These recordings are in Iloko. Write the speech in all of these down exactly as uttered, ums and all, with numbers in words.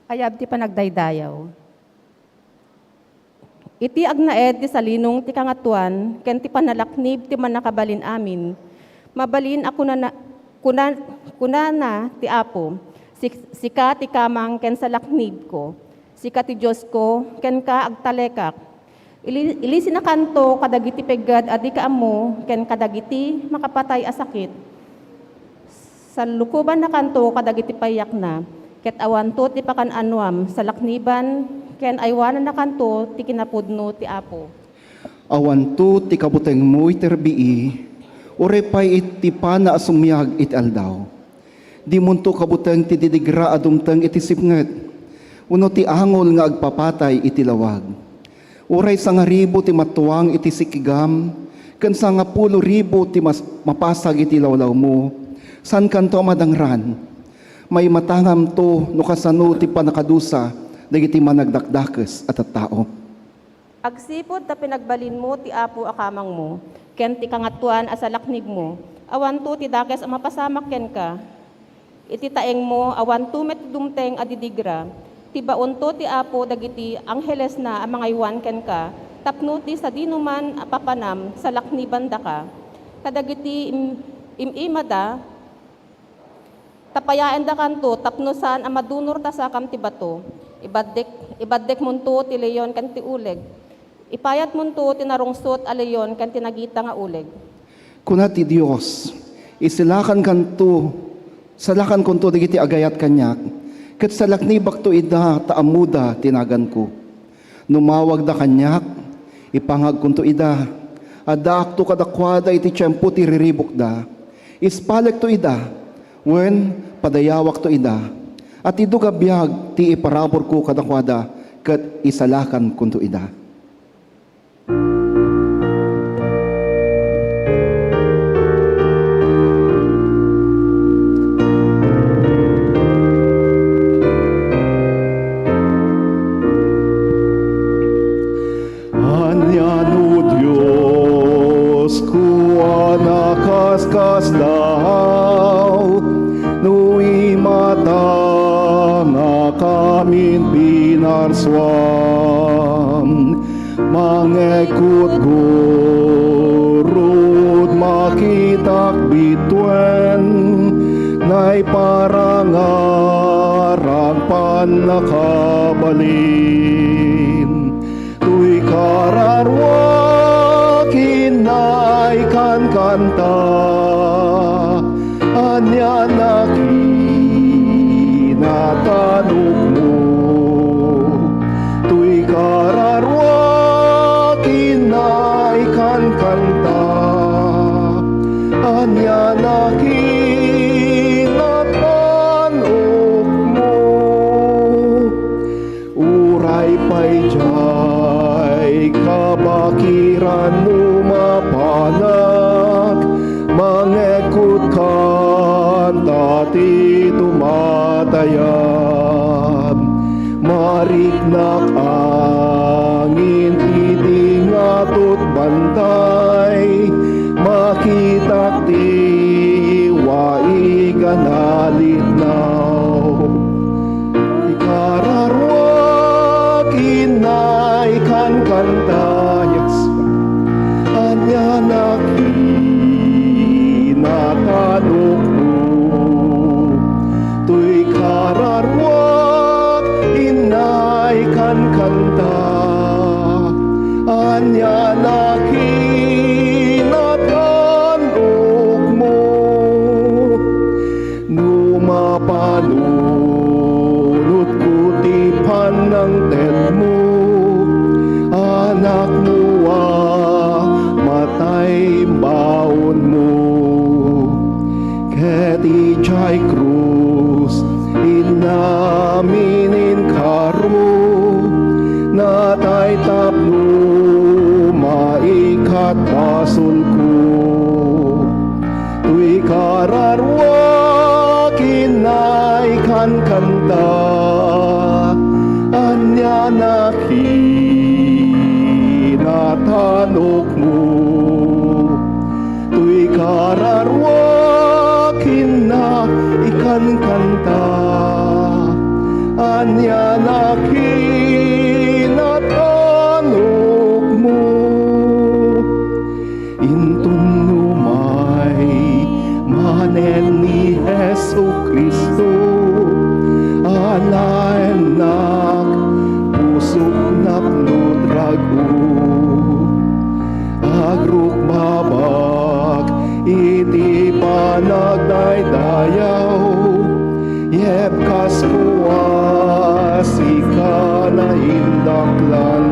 Kayab ti panagdaydayaw. Iti agnaed ti salinong ti Kangatoan ken ti pannalaknib ti Mannakabalin-amin, mabalin a kunana, kuna-, kunana ti Apo, "Sik-, sika ti kamang ken salaknibko, sika ti Diosko, kenka agtalekak." Ili-, ilisinakanto kadagiti peggad a dika ammo ken kadagiti makapatay a sakit. Sallukobannakanto kadagiti payakna, ket awanto ti pakan-anoam salakniban, ken aywanannakanto ti kinapudno ti Apo. Awanto ti kabutengmo iti rabii, uray pay iti pana a sumiag iti aldaw. Dimonto kabuteng ti didigra a dumteng iti sipnget, wenno ti angol nga agpapatay iti lawag. Uray sangaribu ti matuang iti sikigam, ken sangapulo ribu ti mas-, mapasag iti lawlawmo, saankanto a madangran. Maimatangamto no kasano ti pannakadusa dagiti managdakdakes a tattao. Agsipud ta pinagbalinmo ti Apo a kamangmo, ken ti Kangatoan a salaknibmo, awanto ti dakes a mapasamak kenka. Iti taengmo, awanto met ti dumteng a didigra. Tibaonto ti Apo dagiti anghelesna a mangaywan kenka, tapno ti sadinoman a papanam, salaknibandaka. Kadagiti im-, im-imada, tapayaendakanto tapno saan a madunor ta sakam ti bato. Ibaddek-, ibaddekmonto ti leon ken ti uleg. Ipayatmonto ti narungsot a leon ken ti nagita nga uleg. Kuna ti Dios, "Isalakankanto, salakankonto dagiti agayat kaniak, ket salaknibakto ida ta ammoda ti naganko." No mawagda kaniak, ipangagkonto ida. Addaakto kadakuada iti tiempo ti riribukda. Ispalekto ida, wen padayawakto ida. Atido a biag ti iparaburko kadakuada, ket isalakankonto ida. Ania no Diosko a nakaskasdaaw, no imatangak amin pinarsuam, mangekutgurod makitak bituen, naiparangarang pannakabalin. Toy kararuak, inna, ikankanta, ania a kinatanokmo. Toy kararuak, inna, ikankanta, ania a kinatanokmo. Uray pay diay kabakiran no mapanak, mangekutkan ta ti tumatayab. Mariknak angin iti ngatut bantay, makitak ti waig a nalitnaw. Ikararuak, inna, ikankanta, yes. Ania a kinatanokmo. Toy kararuak, inna, ikankanta, ania a kinatanokmo. No mapanunotko ti panangtedmo, anakmo a matay baonmo. Ket idiay krus, innamin inkaro, natay tapno maikatbasolko. Toy kararuak, inna, ikankanta, ania a kinatanokmo. Toy kararuak, inna, ikankanta, ania Nakinatangokmo, inton umay manen ni Jesu-Cristo, alaennak, pusok napno, rag-o. Agrukmabak iti panagdaydayaw, yebkasko a sika naindaklan.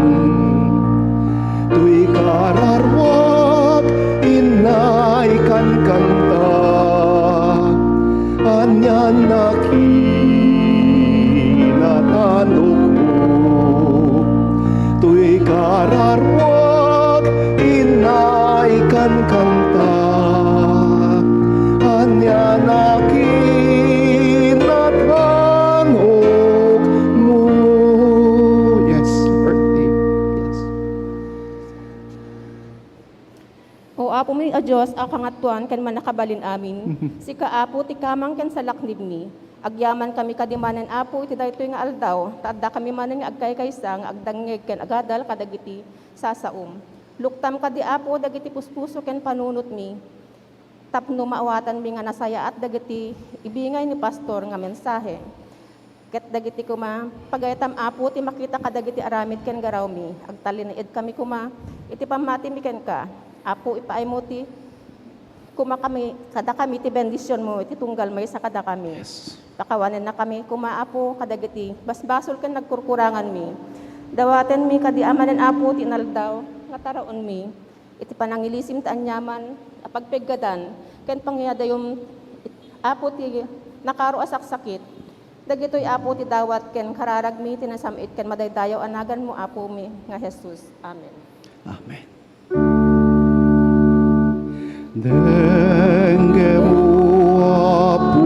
Toy kararwak, innay kankanta, ania nakinatangokmo. Toy kararwak, innay kankanta, ania nakinatangokmo. Yes, birthday. Yes. O Apomi a Dios a kangatoan ken mannakabalin-amin, sika, Apo, ti kamang ken salaknibmi. Agyamankami kadi manen, Apo, iti daytoy nga aldaw, ta addakami manen nga agkaykaysa nga agdangngeg ken agadal kadagiti sasaom. Luktam kadi, Apo, dagiti puspuso ken panunotmi, tapno maawatanmi nga nasayaat dagiti ibingay ni pastor nga mensahe. Ket dagiti koma, pagaytam, Apo, ti makita kadagiti aramid ken garawmi. Agtalinaedkami koma iti pammatimi kenka. Apo, ipaaymo ti koma kami, kadakami ti bendisionmo iti tunggal maysa kadakami. Yes. Pakawanennakami koma, Apo, kadagiti basbasol ken nagkurkuranganmi. Dawatenmi kadi a manen, Apo, ti inaldaw nga taraonmi iti panangilisim ti aniaman a pagpeggadan ken pangayadayom, Apo, ti nakaro a saksakit. Dagitoy, Apo, ti dawat ken kararagmi ti nasam-it ken madaydayaw a naganmo, Apomi nga Jesus. Amen. Amen. Denggem, O Apo,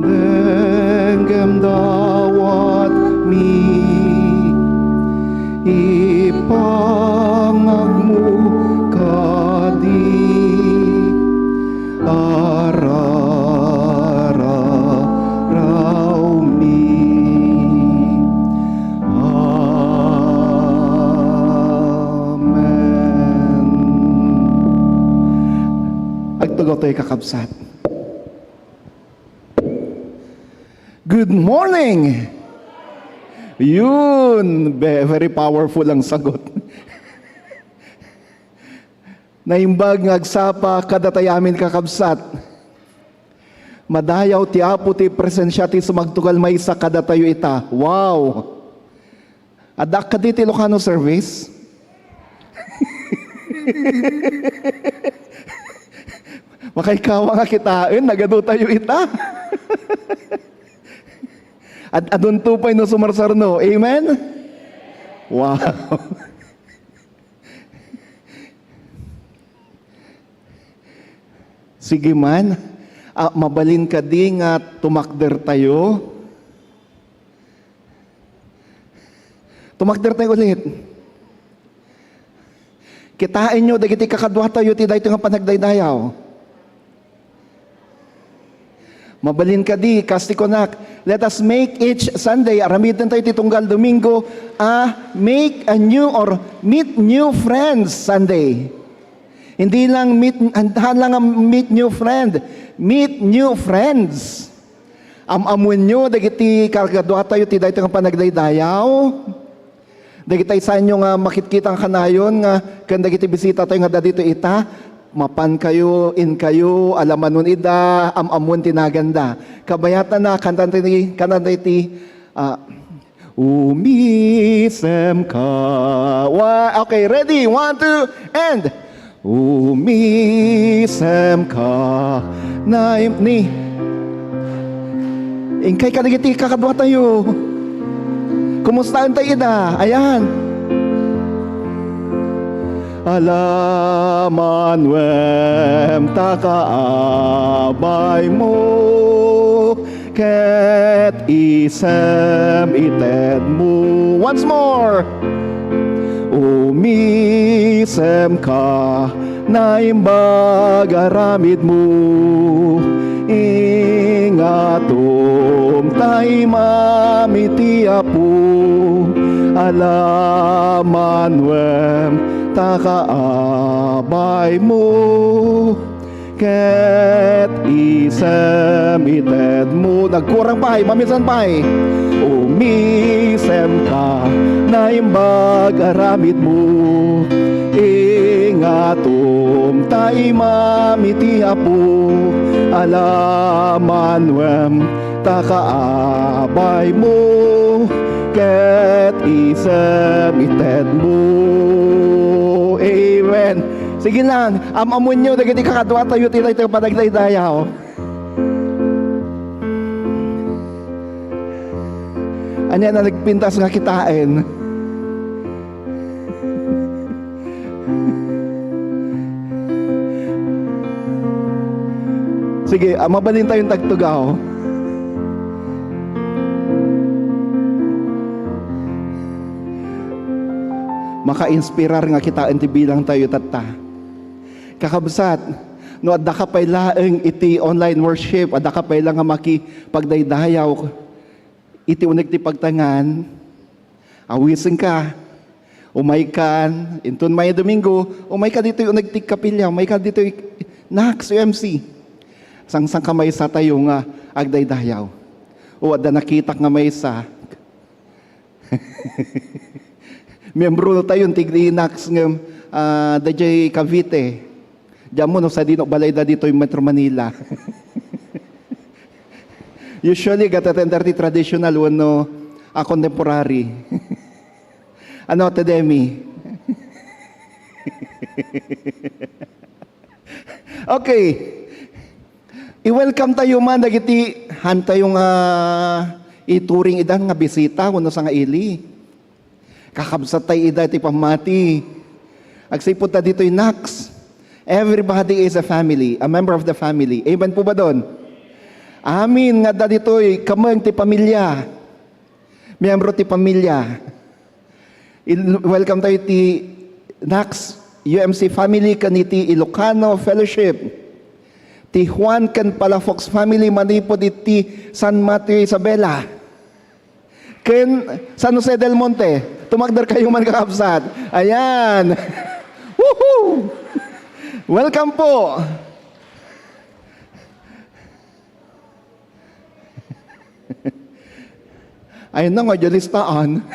denggem dawatmi, ipangagmo kadi ararawmi. Amen. Agtugaw tayo, kakabsat. Good morning! Yun! Be-, very powerful ang sagot. Naimbag nga agsapa kadatayo amin, kakabsat. Madayaw ti Apo ti presensia ti sumagtugal maysa kadatayo ita. Wow! Adda kadi ti Ilocano service? Makaikawa nga kitaen, nagadu tayo ita. Ad-adunto pay no sumarsarno. Amen? Wow. Sige man. Ah, mabalin kadi nga tumakder tayo? Tumakder tayo ulit. Kitaenyo dagiti kakaduatayo ti daytoy nga panagdaydayaw. Mabalin kadi, kas ti kunak, let us make each Sunday, aramiden tayo ti tunggal Domingo, a make a new or meet new friends Sunday. Hindi lang meet, haan lang nga meet new friend, meet new friends. Am-ammoenyo dagiti kakaduatayo ti daytoy nga panagdaydayaw. Dagiti saanyo nga makitkita kanayon nga ken dagiti bisitatayo nga adda ditoy ita, mapankayo, inkayo, alamanon ida, am-ammoen ti naganda. Kabayatna, kantaentayo ti, kantaentayo ti, ah, Umisemka. Wa-, okay, ready? One, two, and Umisemka. Naim-, ni. Inkay kadagiti kakaduatayo. Kumustaentayo ida? Ayan. Alamanuem ta kaabaymo, ket isem itedmo. Once more. Umisemka, naimbag aramidmo, ingatom ta Ay mami ti Apo, alaman wen ta kaabaymo, ket isem itedmo. Nagkurang pay, maminsan pay. Umisemka, naimbag aramidmo. Ingatom ta imam iti Apo, alaman wen ta kaabaymo, ket isem itedmo. Amen. Sige lang, am-amonyo dagiti kakaduatayo ti daytoy a panagdaydayaw. Ania na nagpintas nga kitaen? Sige, ah, mabalin tayo yung tagtugaw. Makainspirar nga kitaen ti bilang tayo tatta. Kakabsat, no adda ka pay laeng iti online worship, adda ka pay lang nga makipagdaydayaw iti uneg ti pagtangan, awisenka, umaykan, inton Mayo Domingo, umayka ditoy uneg ti kapilya, umayka ditoy Nax U M C. Sangsanka maysa tayo nga agdaydayaw. O adda nakitak nga maysa. Miyembro tayo ti Nax ngem, ah, daydiay Cavite. Diammo no sadino balayda ditoy Metro Manila. Usually, gat-attender ti traditional wenno a contemporary. Ano, Ate Demi? Okay. I-welcome tayo man dagiti han tayo nga ituring ida nga bisita wenno sangaili. Kakabsat tayo ida iti pammati. Agsipud ta ditoy Nax, everybody is a family, a member of the family. Amen po ba don? Amin nga adda ditoy kameng ti pamilya. Miyembro ti pamilya. Il-, welcome tayo ti Nax U M C family ken iti Ilocano Fellowship. Ti Juan ken Palafox family manipud iti San Mateo Isabela. Ken San Jose del Monte. Tumakder kayo man, kakabsat. Ayan. Woohoo! Welcome po. Ay na nga, dyan listaan.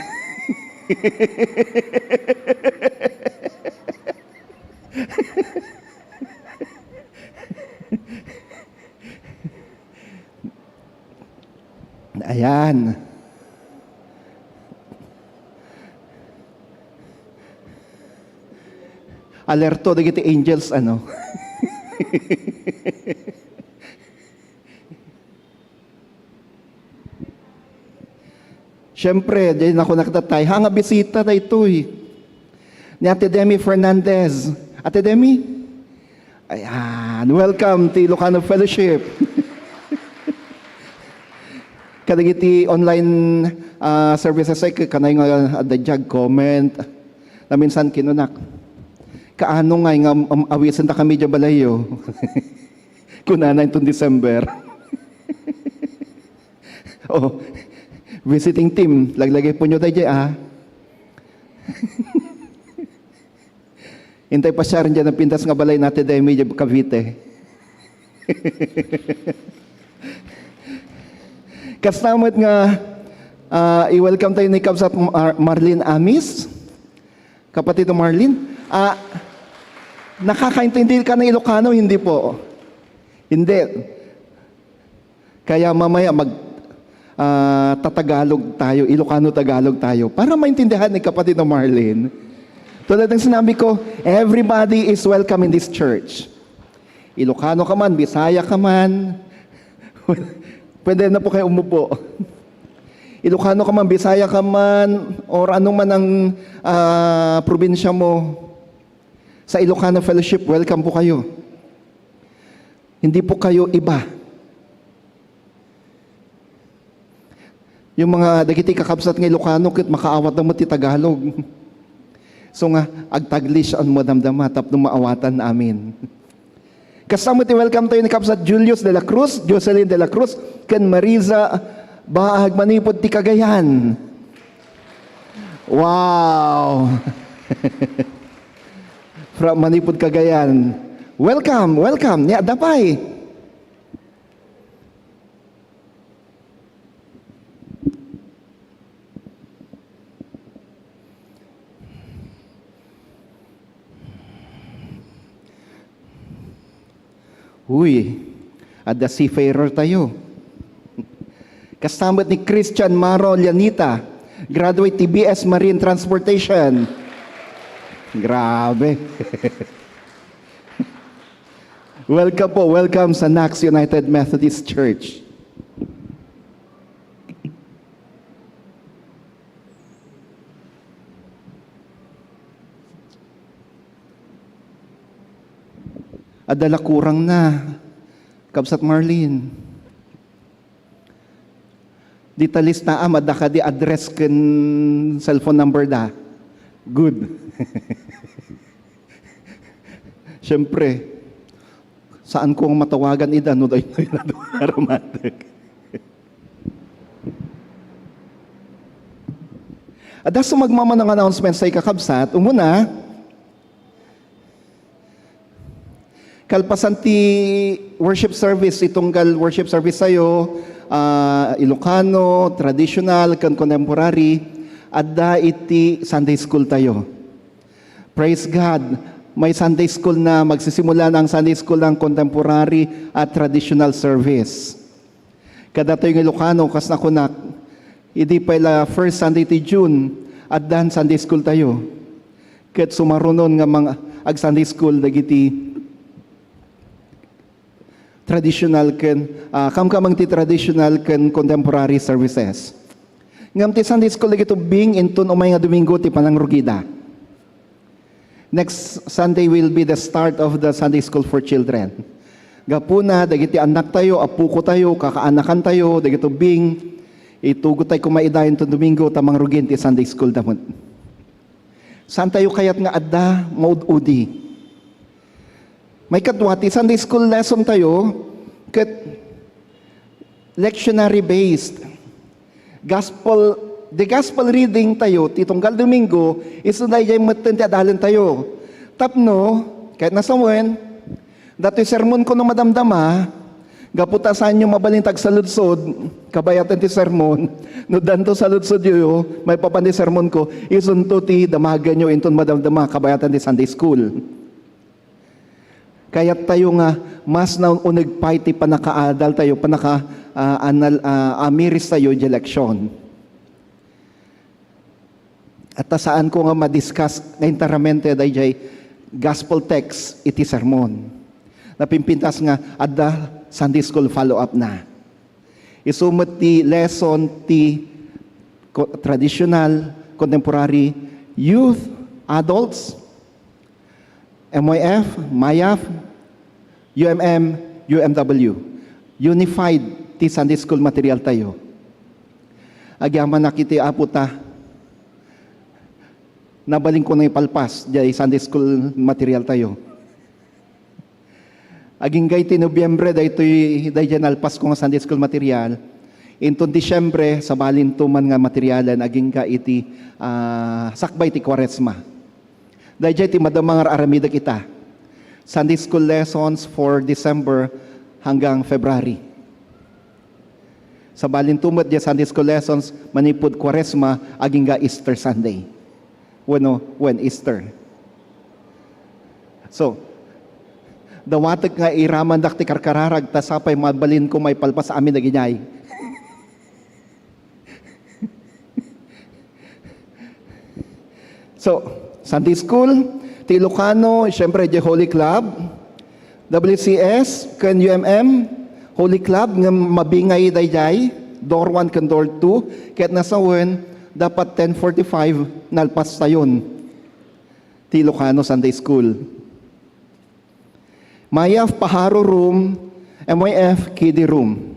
Ayan. Alerto dagiti angels, ano? Siyempre, diay nakunak datay, ha, nga bisita daytoy. Ni Ate Demi Fernandez. Ate Demi? Ayan, welcome ti Ilocano Fellowship. Kadagiti online, ah, services ay kanay nga adda diay comment. Naminsan kinunak. Kaano ngay nga, um, awisenta kami diay balayyo? Kunana inton December. Oh, visiting team, laglagipon daydiay, ah. Intay pasiaren diay napintas nga balay ni Ate Demi diay Cavite. Kasta met nga, ah, i-welcome tayo ni Kabsat Mar-, Marlene Amis. Kapatid Marlene, ah, nakakaintindi ka ng Ilocano, hindi po? Hindi. Kaya mamaya mag, ah, tatagalog tayo, Ilocano-Tagalog tayo, para maintindihan ni kapatid na Marlene. Tulad ng sinabi ko, everybody is welcome in this church. Ilocano ka man, Bisaya ka man, pwede na po kayo umupo. Ilocano ka man, Bisaya ka man, or anong man ang, ah, probinsya mo, sa Ilocano Fellowship, welcome po kayo. Hindi po kayo iba. Yung mga dagiti kakabsat nga Ilocano, ket makaawat na mo ti Tagalog. So nga, agtaglish ang madamdama, tapno maawatan amin. Kasta met ti welcome tayo ni Kabsat Julius de la Cruz, Jocelyn de la Cruz, ken Marisa Baag manipud ti Cagayan. Wow! From manipud Cagayan. Welcome, welcome. Nia, adda pay. Uy, adda seafarer tayo. Kasta met ni Christian Maro Llanita, graduate ti B S Marine Transportation. Grabe. Welcome po, welcome sa Nax United Methodist Church. Adda la kurangna, Kabsat Marlene. Dita listaam, adda kadi address ken cellphone number da? Good. Siyempre, saan ko matawagan ida no daytoy la arumatek. Adda sumagmamano nga announcements tayo, kakabsat. Umuna, kalpasan ti worship service, itunggal worship service tayo, ah, Ilocano, traditional, ken contemporary, adda iti Sunday school tayo. Praise God! May Sunday school na, magsisimula na ang Sunday school ng contemporary at traditional service. Kadatayo nga Ilocano, kas nakunak, idi pay la first Sunday ti June, addan Sunday school tayo. Ket sumarunon nga mang-, ag-Sunday school dagiti traditional ken, ah, kamkameng ti traditional ken contemporary services. Ngem ti Sunday school dagiti ubbing inton umay nga Domingo ti panangrugida. Next Sunday will be the start of the Sunday School for Children. Gapuna, dagiti annak tayo, apoko tayo, kakaanakan tayo, dagiti ubbing, itugot tayo koma ida inton Domingo ta mangrugin ti Sunday School da met. Saan tayo kayat nga adda maud-udi? Maikadua, ti Sunday School lesson tayo, ket lectionary based. Gospel, the gospel reading tayo, ti tunggal Domingo, isu daydiay metten ti adalen tayo. Tapno, ket nasawen, datoy sermon ko no madamdama, gapu ta saanyo mabalin ti agsaludsod, kabayatan ti sermon, no danto saludsodyo, maipapan ti sermon ko, isunto ti damagenyo inton madamdama, kabayatan ti Sunday school. Kayat tayo nga mas nauneg pay ti pannakaadal tayo, pannaka, ah, anal-, ah, amiris tayo iti leksion. At ta saan ko nga ma-discuss nga enteramente daydiay gospel text iti sermon. Napimpintas nga adda Sunday school follow-up na. Isu met ti lesson ti ko-, traditional, contemporary, youth, adults, M Y F, MYAF, U M M, U M W. Unified ti Sunday school material tayo. Agyamanak iti Apo ta, nabalin ko nga ipalpas diay Sunday school material tayo. Agingga iti Nobyembre, daytoy, daydiay nalpas ko nga Sunday school material. Inton Disyembre, sabalinto man nga materialen, agingga iti, ah, sakbay ti Kuaresma. Daydiay ti madama nga ar-aramidek ita. Sunday school lessons for December hanggang February. Sabalinto met diay Sunday school lessons manipud Kuaresma, agingga Easter Sunday. Wenno, wen Easter. So, dawatek nga iramandak ti karkararag, ta sapay mabalin ko maipalpas amin dagiti ay. So, Sunday school, ti Ilocano, siyempre, di Holy Club, W C S, ken U M M, Holy Club, nga mabingay daydiay, door one ken door two, ket nasawen, dapat ten forty-five, nalpas tayon. Ti Ilocano Sunday School. MYAF, Pajaro Room, M Y F, Kiddie Room.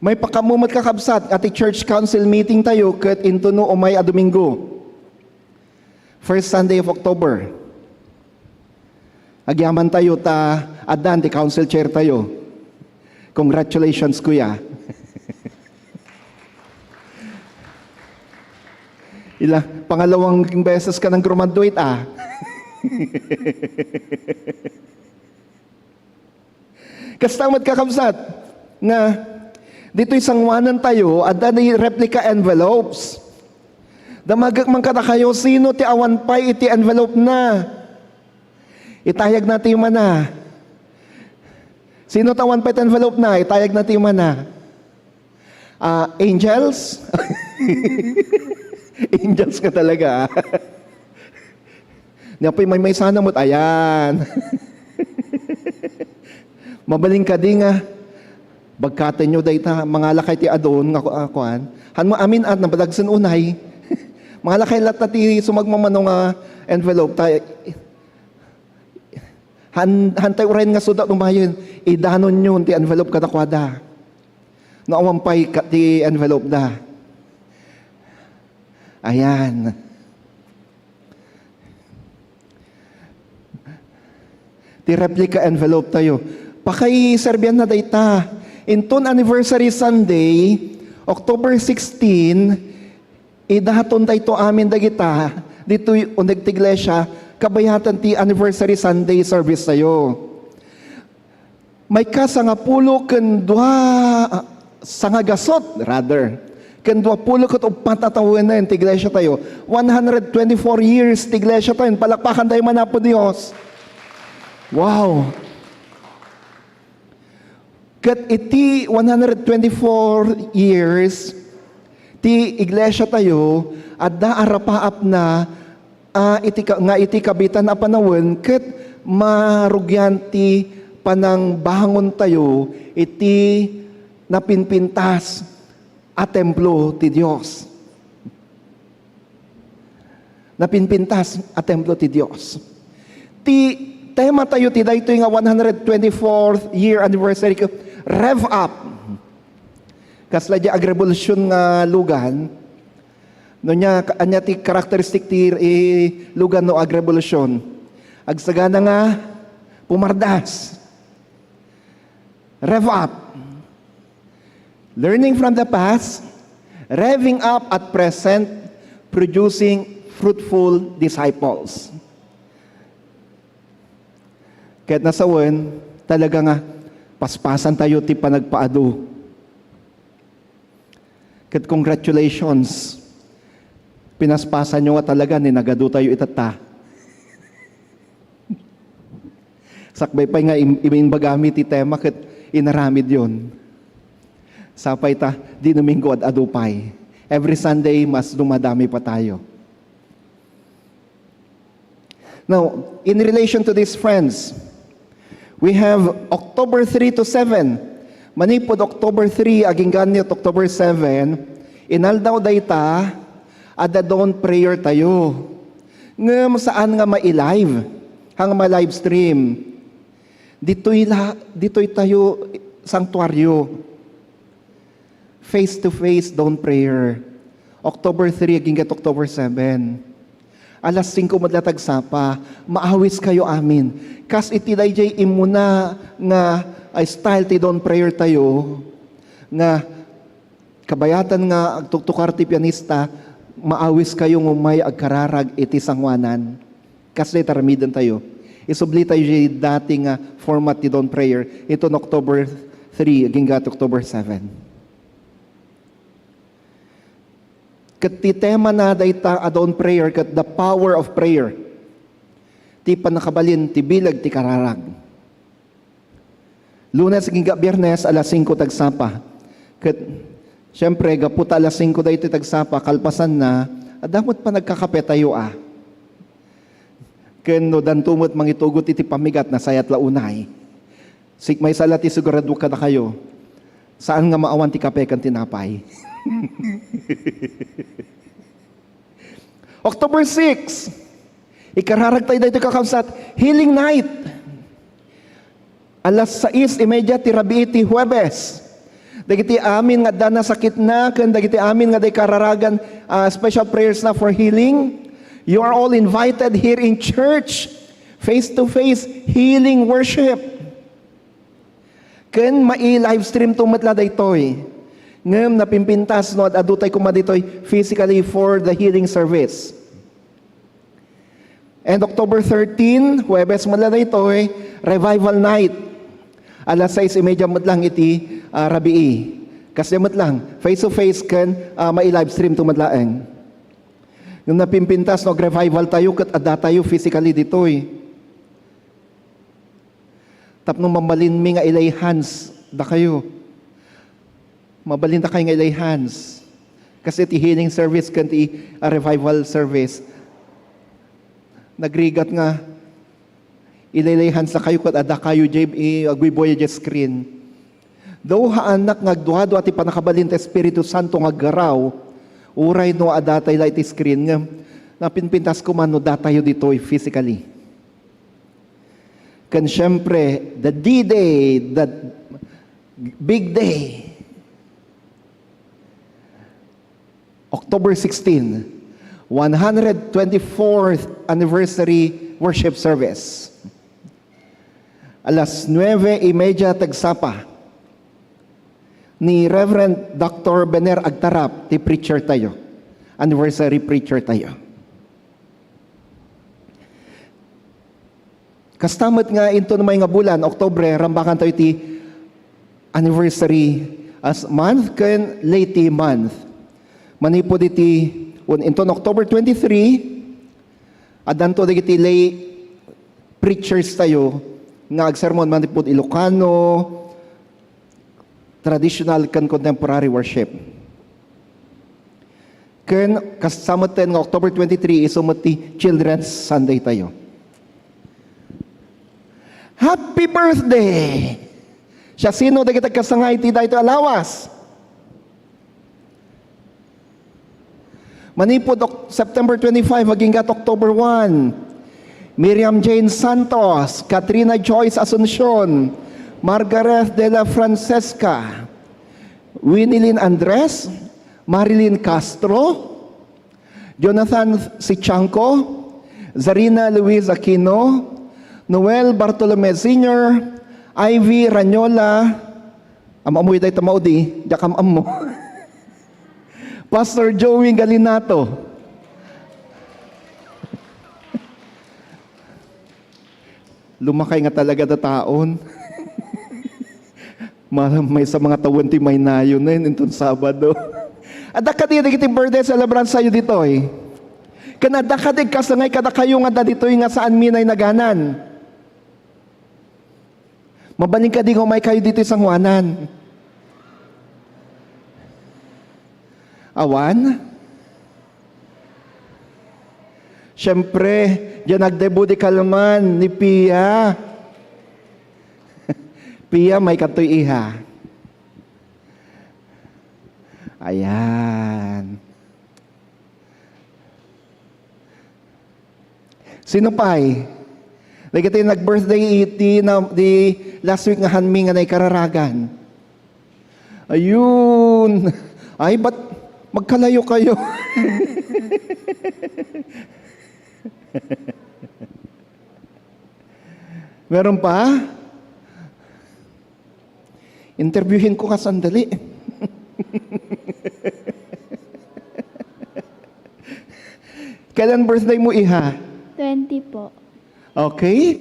Maipakaammo met, kakabsat, a ti church council meeting tayo ket intono umay a Domingo. First Sunday of October. Agyaman tayo ta addan ti council chair tayo. Congratulations, kuya. Ila, pangalawang beses ka nang graduate, ah. Kasta met, kakabsat, nga ditoy sanguanan tayo, adda ni replica envelopes. Damagek man kadakayo, sino ti awan pay iti envelope na? Itayag na ti mana. Sino ti awan pay ti envelope na? Itayag na ti mana. Ah, angels? Angels ka talaga, ah. Nia pay maymaysa na met, ayan. Mabalin kadi nga, bagkatenyo dayta, mangalakay ti adun nga ku-, ah, kuan. Hanmo amin at nabadagsen unay. Mangalakay latta ti sumagmamano nga envelope. Ta-, han-, hantay uray nga suda umayen, idanonyon ti envelope kadakuada. No awan pay ka-, ti envelope da. Ayan. Ti replica envelope tayo. Pakaiserbian na dayta. Inton anniversary Sunday, October sixteen, idaton dayto amin dagita, ditoy uneg ti iglesia, kabayatan ti anniversary Sunday service tayo. Mayka sangapulo ken dua, ah, sangagasut, rather, ken duapulo ket uppat a tawenen ti iglesia tayo. One hundred twenty-four years ti iglesia tayo. Palakpakan tayo man Apo Dios. Wow! Ket iti one hundred twenty-four years ti iglesia tayo, adda a rapaapna a iti ka-, nga iti kabitan a panawen ket marugian ti panangbangon tayo iti napinpintas a templo ti Dios. Napinpintas a templo ti Dios. Ti tema tayo ti daytoy nga one hundred twenty-fourth year anniversary ket Rev Up. Kasla di agrebolsyon nga lugan, no nia, ka-, ania ti karakteristik ti, eh, lugan no agrebolsyon? Agsagana nga pumardas. Rev up. Learning from the past, revving up at present, producing fruitful disciples. Ket nasawen, talaga nga paspasan tayo ti panagpaadu. Ket congratulations, pinaspasanyo nga talaga ni nagadu tayo itatta. Sakbay pay nga im-, imimbagami ti tema ket inaramidyon. Sapay ta, di Domingo ad-adu pay. Every Sunday, mas dumadami pa tayo. Now, in relation to these friends, we have October three to seven. Manipud October three, agingga ni October seven, inaldaw dayta, adda dawn prayer tayo. Ngem saan nga mai-live, nga ma-live stream. Ditoy la-, ditoy tayo sanctuaryo. Face to face dawn prayer. October three, agingga October seven. Alas singko met la tagsapa, maawis kayo amin. Kas iti dayjay immuna nga, ah, style ti dawn prayer tayo, nga kabayatan nga agtuktukar ti pianista, maawis kayo nga umay agkararag iti sanguanan. Kasla ti aramiden tayo. Isubli tayo diay dati nga format ti dawn prayer iton October three, agingga October seven. Ket ti tema na dayta a dawn prayer ket the power of prayer. Ti pannakabalin ti bileg ti kararag. Lunes agingga Biernes, alas singko tagsapa. Ket, siyempre, gapu ta alas singko daytoy tagsapa, kalpasanna, adda met panagkakape tayo, a. Ken no danto met mangitugot iti pammigat, nasayat la unay. Sik-, maysa la ti sigurado kadakayo, saan nga maawan ti kape ken tinapay. October six, ikararag tayo daytoy, kakabsat, Healing Night. Alas sais y media ti rabii ti Huwebes. Dagiti amin nga adda nasakitna ken dagiti amin nga adda kararagan, ah, special prayers na for healing, you are all invited here in church. Face to face healing worship. Ken mai-livestream to met la daytoy. Ngem napimpintas no ad-adutay koma ditoy physically for the healing service. And October thirteen, Huwebes met la daytoy, Revival Night. Alas sais y media met lang iti, ah, rabii. Kasdi met lang, face to face ken, ah, mai-livestream to met laeng. Ngem napimpintas no ag-revival tayo ket adda tayo physically ditoy. Tapno mabalinmi nga ilay hands dakayo. Mabalin dakayo nga ilay hands. Kasdi ti healing service ken ti, ah, revival service. Nagrigat nga ilay hands dakayo ket adda kayo diay, eh, agbuybuya diay screen. Daw haanak nga agduadua ti pannakabalin ti Espiritu Santo nga aggaraw, uray no adda tay la iti screen, ngem napimpintas koma no datayo ditoy physically. Ken siempre, the D-Day, the big day, October sixteen, one hundred twenty-fourth anniversary worship service. Alas nuebe y media tagsapa ni Reverend Doctor Bener Agtarap, ti preacher tayo. Anniversary preacher tayo. Kasta met nga inton may nga bulan, Oktubre, rambakan tayo iti anniversary as month ken laity month. Manipud iti, un-, inton October twenty-three, addanto dagiti lay preachers tayo nga agsermon manipud Ilocano, traditional ken contemporary worship. Ken kasta metten nga October twenty-three, isu met ti Children's Sunday tayo. Happy birthday! Siasino dagiti agkasangay iti daytoy a lawas? Manipud Ok-, September twenty-five, aginggat October one, Miriam Jane Santos, Katrina Joyce Asuncion, Margareth de la Francesca, Winilyn Andres, Marilyn Castro, Jonathan Sichanco, Zarina Luis Aquino, Noel Bartolome Senior, Ivy Ranyola, am-amoy dayta maudi, diak am-ammo. Pastor Joey Galinato. Lumakay nga talaga da taon. Ma-, maysa nga tawen ti maynayon, eh, inton Sabado. Adda kadi dagiti birthday celebrants tayo ditoy? Ken adda kadi agkasangay kadakayo nga adda ditoy nga saanmi nainaganan? Mabalin kadi nga umaykayo ditoy sangoanan? Awan? Siempre, diay nagdebut di kalman ni Pia. Pia, maykadtoy, iha. Ayan. Sino pay? Dagiti nag-birthday iti na, di last week nga hanmi nga naikararagan. Ayun. Ay, ba't magkalayo kayo? Meron pa? Interviewin ko ka sandali. Kailan birthday mo, iha? Twenty po. Okay.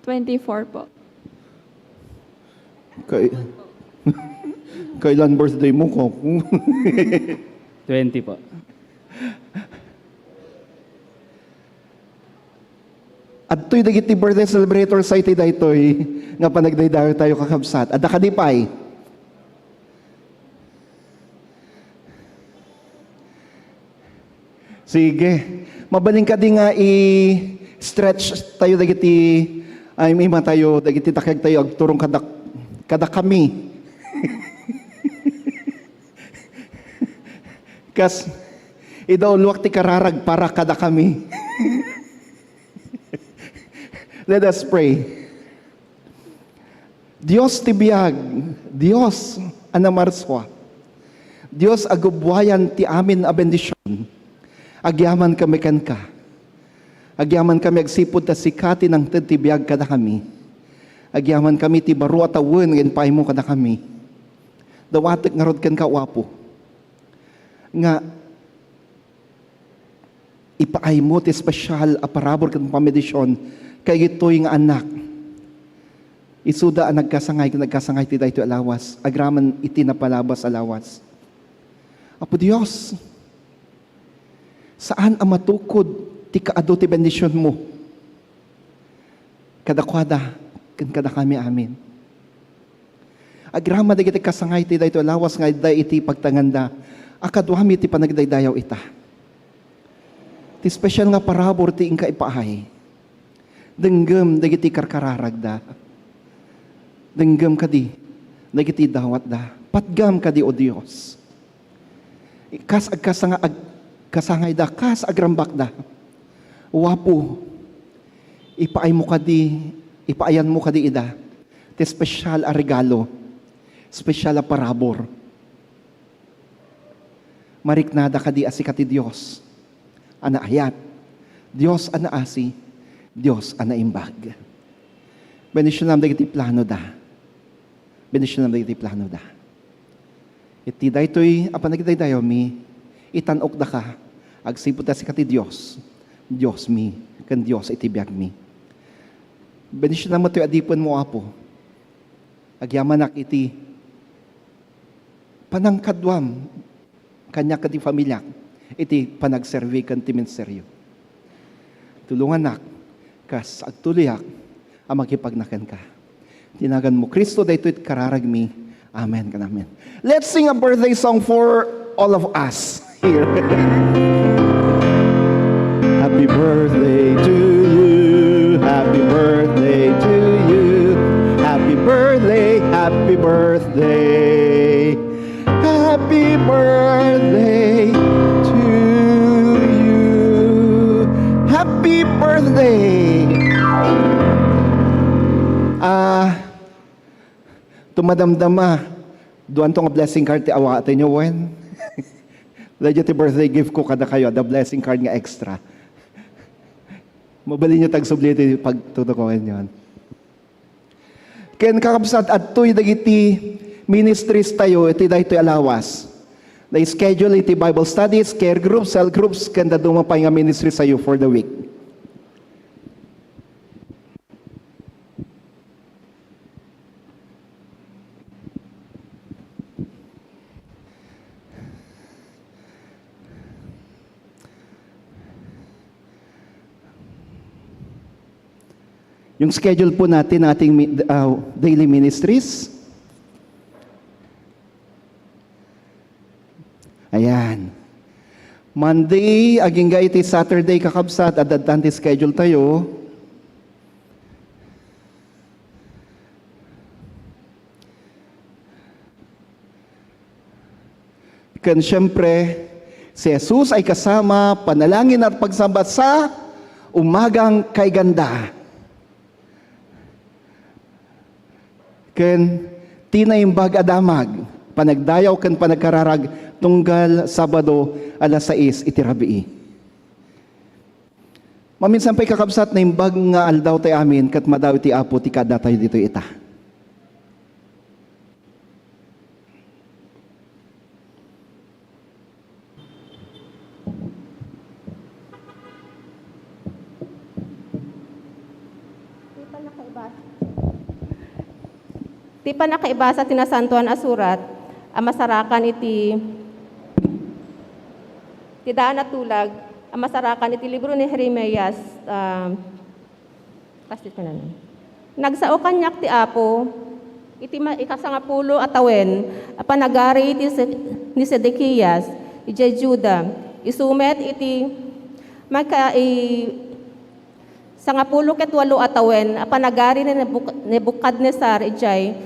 Twenty-four po. Kay-, kailan birthday mo, Kok? Twenty po. Adtoy dagiti birthday celebrators iti daytoy nga panagdaydayaw tayo, kakabsat. Adda kadi pay? Sige. Mabalin kadi nga i-stretch tayo dagiti, ay, ima tayo, dagiti takeg tayo, agturong kadak-, kadakami. Kas, idawluak ti kararag para kadakami. Let us pray. Dios ti biag, Dios a namarsua, Dios a gubbuayan ti amin a bendision, agyaman kami kenka. Agyaman kami agsipud ta sika ti nangted ti biag kadakami. Agyamankami ti baro a tawen nga impaaymo kadakami. Dawatek ngarud kenka, O Apo, nga ipaaymo ti espesial a parabur ken pamedision kadagitoy nga annak. Isuda a nagkasangay ken nagkasangay ti daytoy a lawas, agraman iti napalabas a lawas. Apo Dios, saan a matukod ti kaadu ti bendisionmo kadakuada ken kadakami amin. Agraman dagiti kasangay ti daytoy a lawas nga adda iti pagtanganda a kaduami ti panagdaydayaw ita. Ti espesial nga parabur ti inka ipaay. Denggem dagiti karkararagda. Denggem kadi dagiti dawatda. Patgam kadi, O Dios. Kas agkasanga-, agkasangayda, kas agrambakda. O Apo, ipaaymo kadi, ipaayanmo kadi ida ti espesial a regalo, espesial a parabur. Mariknada kadi a sika ti Dios a naayat, Dios a naasi, Dios a naimbag. Bendisionam dagiti planoda. Bendisionam dagiti planoda. Iti daytoy a panagdaydayawmi, itan-okdaka, agsipud ta sika ti Dios, Diosmi, ken Dios iti biagmi. Bendisionam met toy adipenmo, Apo. Agyamanak iti panangkaduam kaniak ken ti familiak iti panagserbi ken ti ministerio. Tulongannak kas agtuloyak a makipagna kenka. Ti naganmo, Cristo, daytoy ti kararagmi. Amen ken amen. Let's sing a birthday song for all of us here. Happy birthday to you. Happy birthday to you. Happy birthday. Happy birthday. Happy birthday to you. Happy birthday. Ah, tumadamdama. Duanto nga blessing card ti awatenyo wen. Daydiay ti birthday gift ko kadakayo, the blessing card nga extra. Mabalinyo tagsubli ti pagtutukoenyon. Ken kakabsat, adtoy dagiti ministries tayo iti daytoy a lawas. Na-schedule iti Bible studies, care groups, cell groups, ken dadduma pay nga ministries tayo for the week. Yung schedule po natin ng ating mi-, ah, daily ministries. Ayan. Monday, agingga iti Saturday, kakabsat, adda ti schedule tayo. Ken siyempre, si Jesus ay kasama, panalangin at pagsamba sa umagang kaiganda. Ken ti naimbag a damag, panagdayaw ken panagkararag tunggal Sabado, alas sais iti rabii. Maminsan pay, kakabsat, naimbag nga aldaw tay amin ket madaw ti Apo ti kaadda tayo ditoy ita. Ti pannakaibasa, ti pannakaibasa ti Nasantoan a Surat a masarakan iti, ti daan a tulag a masarakan iti libro ni Jeremias, ah, Kasdiay kanayon. Nagsao kaniak ti Apo iti ma-, ikasangapulo a tawen a panagari ti Se-, ni Sedekias idiay Juda. Isu met iti maka-, i-, sangapulo ket walo a tawen a panagari ni Nebuc-, Nebucadnezzar idiay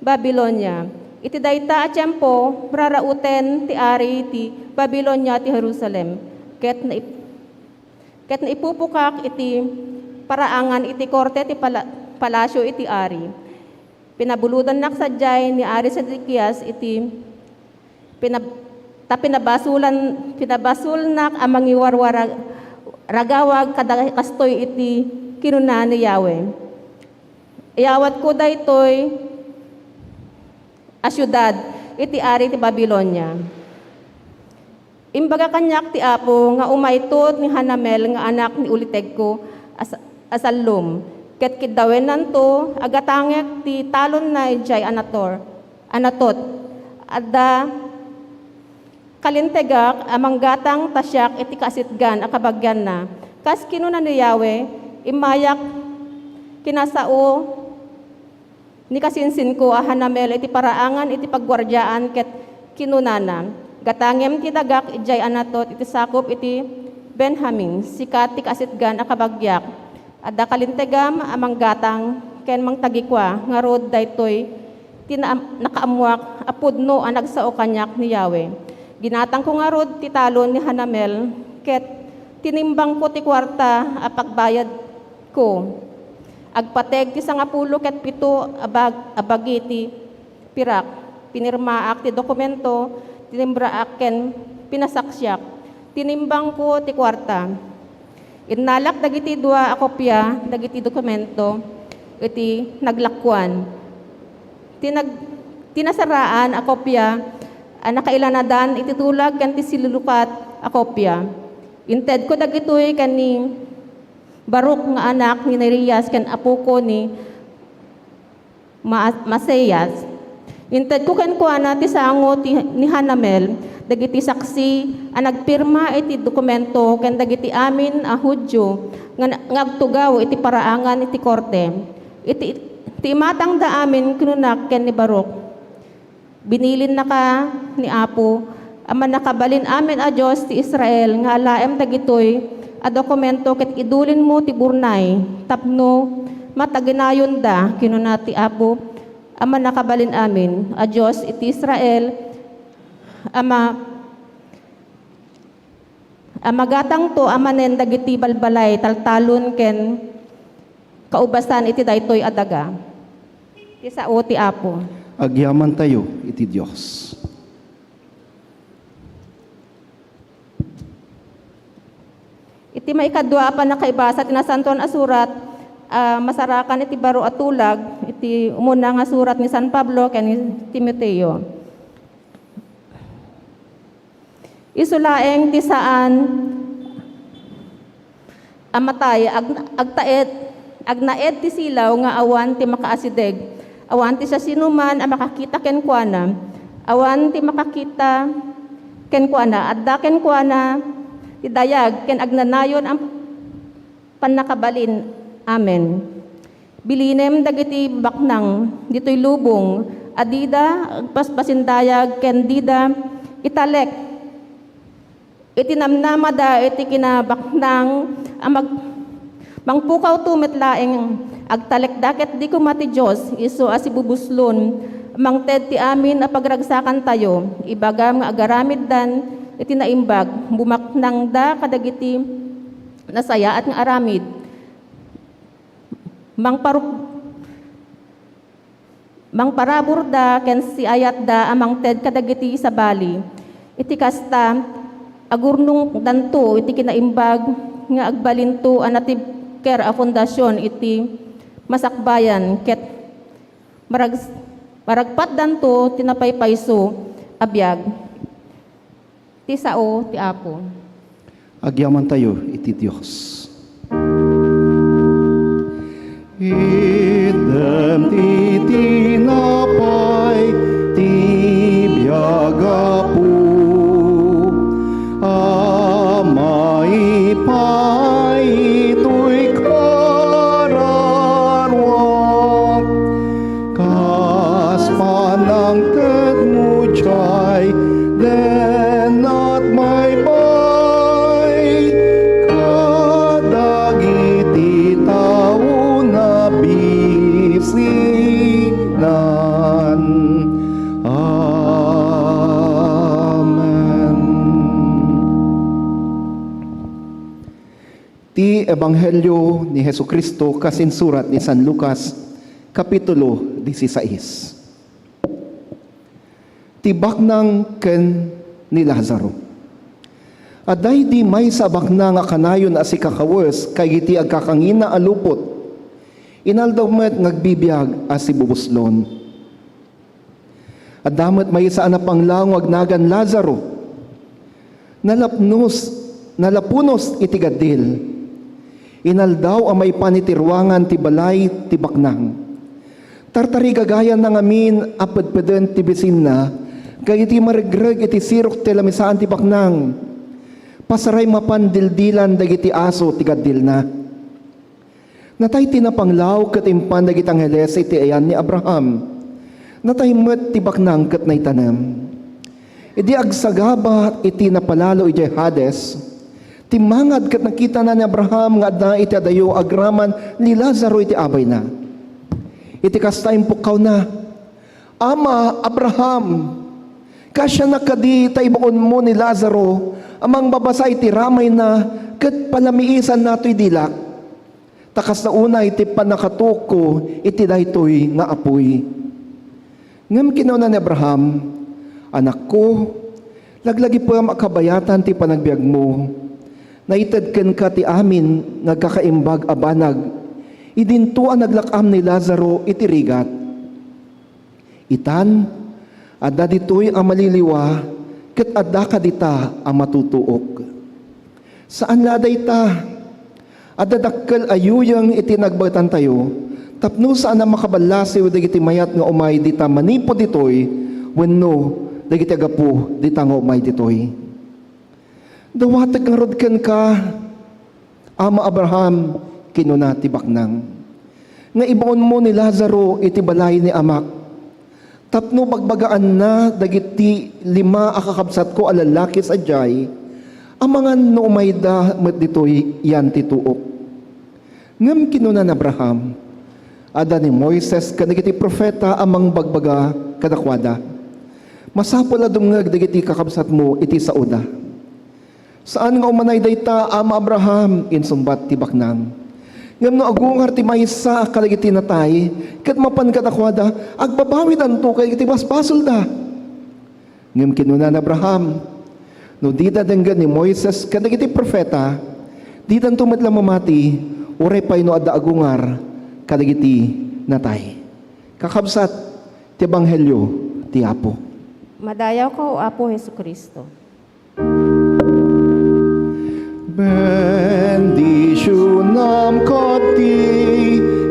Babilonia. Iti dayta a tiempo, rarauten ti ari ti Babilonia ti Jerusalem, ket naip-, ket naipupukak iti paraangan iti korte ti pala-, palasio iti ari. Pinabulodannak sadiay ni Ari Sedekias iti pinab-, ta pinabasulan-, pinabasolnak a mangiwarwara-, ragawag kada kastoy iti kinuna ni Yahweh. Iyawatko daytoy a siudad iti ari ti Babilonia. Imbaga kaniak ti Apo nga umayto ni Hanamel nga anak ni ulitegko a sa-, a Sallum, ket kiddawennanto a gatangek ti talonna idiay Anator, Anatot. Adda kalintegak a manggatang ta siak iti kaasitgan a kabagianna. Kas kinuna ni Yahweh, immayak kinasao ni kasinsinko a Hanamel iti paraangan iti pagguardiaan ket kinunana, "Gatangem ti dagak idiay Anatot iti sakup iti Benjamin, sika ti kaasitgan a kabagiak. Adda kalintegam a manggatang ken mangtagikua." Ngarud, daytoy ti naam-, nakaammoak a pudno a nagsao kaniak ni Yahweh. Ginatangko ngarud ti talon ni Hanamel ket tinimbangko ti kuarta a pagbayad ko. Agpateg ti sangapulo ket pito a bag-, a bagi ti pirak. Pinirmaak ti dokumento, tinimbraak ken pinasaksiak. Tinimbangko ti kuarta. Innalak dagiti dua a kopia dagiti dokumento iti naglakuan. Ti nag-, ti nasaraan a kopia a nakailanadan iti tulag ken ti silulukat a kopia. Intedko dagitoy ken ni Baruk nga anak ni Nerias ken apoko ni Ma-, Maaseias. Intedko kenkuana ti sango ti, ni Hanamel, dagiti saksi a nagpirma iti dokumento ken dagiti amin a Judio nga, nga agtugaw iti paraangan iti korte. Iti, iti imatangda amin, kinunak ken ni Baruk, "Binilinnaka ni Apo a Mannakabalin-amin a Dios ti Israel nga alaem dagitoy a dokumento ket idulinmo ti burnay tapno mataginayonda," kinuna ti Apo a Mannakabalin-amin a Dios iti Israel, a ma-, a magatangto a manen dagiti balbalay, taltalon ken kaubasan iti daytoy a daga. Ti sao ti Apo. Agyamantayo iti Dios. Iti maikadua a pannakaibasa ti Nasantoan a Surat, a masarakan iti baro a tulag, iti umuna nga surat ni San Pablo ken ni Timoteo. Isu laeng ti saan a matay, ag-, agtaed, agnaed ti silaw nga awan ti makaasideg, awan ti siasinoman a makakita kenkuana, awan ti makakita kenkuana. Adda kenkuana ti dayag ken agnanayon a pannakabalin. Amen. Bilinem dagiti baknang ditoy lubong a dida agpasbasindayag ken dida italek iti namnamada iti kinabaknang a mag-, mangpukawto met laeng. Agtalekda ketdi koma ti Dios, isu a sibubuslon, mangted ti amin a pagragsakantayo. Ibagam nga agaramiddan iti naimbag, bumaknangda kadagiti nasayaat nga aramid. Mangparu-, mangparaburda ken siayatda a mangted kadagiti sabali. Iti kasta, agurnongdanto iti kinaimbag nga agbalinto a natibker a fondasion iti masakbayan ket marag-, maragpatdanto ti napaypayso a biag. Ti sao ti Apo. Agyamantayo iti Dios. Itdem ti tinapay ti biag, Apo, a maipay itoy kararuak. Kas panangtedmo diay dennat baybay kadagiti tao nabisinan. Amen. Ti Ebanghelio ni Jesu-Cristo kas insurat ni San Lucas, Kapitulo dieciséis. Ti baknang ken ni Lazaro. Adda idi maysa a baknang a kanayon a sikakawes kadagiti agkakangina a lupot. Inaldaw met nga agbibiag a sibubuslon. Adda met maysa a napanglaw nga agnagan Lazaro. Nalapnos, nalapunos iti gaddil. Inaldaw a maipan iti ruangan ti balay ti baknang. Tartarigagayanna ngamin a pedpeden ti bisinna dagiti maregreg iti sirok ti lamisaan ti baknang. Pasaray mapan dildilan dagiti aso ti gaddilna. Natay ti napanglaw ket impan dagiti angheles iti ayan ni Abraham. Natay met ti baknang ket naitanem. Idi agsagaba iti napalalo idiay Hades, timmangad ket nakitana ni Abraham nga adda iti adayo agraman ni Lazaro iti abayna. Iti kasta, impukkawna, "Ama Abraham, kaasianak kadi ta ibaonmo ni Lazaro a mangbabasa iti ramayna ket palamiisanna toy dilak? Ta kasla unay ti pannakatuokko iti daytoy nga apuy." Ngem kinuna ni Abraham, "Anakko, laglagipem a kabayatan ti panagbiagmo. Naited kenka ti amin nga agkakaimbag a banag idinto a naglak-am ni Lazaro iti rigat. Itan, adda ditoy a maliliwa, ket adda kadita a matutuok. Saan la a dayta, adda dakkel a yuyeng iti nagbaetantayo, tapno saan a makaballasiw dagiti mayat nga umay dita manipud ditoy wenno dagiti aggapu dita nga umay ditoy." "Dawatek ngarud kenka, Ama Abraham," kinuna ti baknang, "nga ibaonmo ni Lazaro iti balay ni amak, tapno bagbagaanna dagiti lima a kakabsatko a lallaki sadiay a mangan no umayda met ditoy yan ti tuok." Ngem kinuna ni Abraham, "Adda ni Moises ken dagiti profeta a mangbagbaga kadakuada. Masapul a dumngeg dagiti kakabsatmo iti saoda." "Saan nga umanay dayta, Ama Abraham," insungbat ti baknang. "Ngem no agungar ti maysa kadagiti natay ket mapan kadakuada, agbabawidanto kadagiti basbasolda." Ngem kinuna ni Abraham, "No dida denggen ni Moises ken dagiti profeta, didanto met la mamati, uray pay no adda agungar kadagiti natay." Kakabsat, ti ebanghelio ti Apo. Madayawka, O Apo Jesu-Cristo. Bendisionam ket ti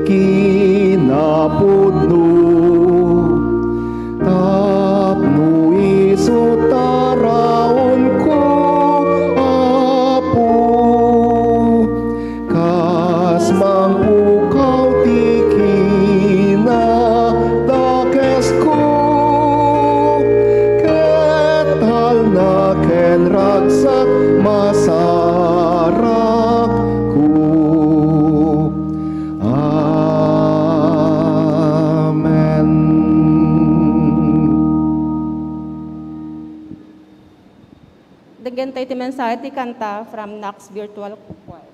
kinapudno, tapno isu taraonko, Apo. Kas mangpukaw ti kinadakesko, ket talna ken ragsak masarakko. Amen. Denggen tayo ti mensahe ti kanta from Knox Virtual Choir.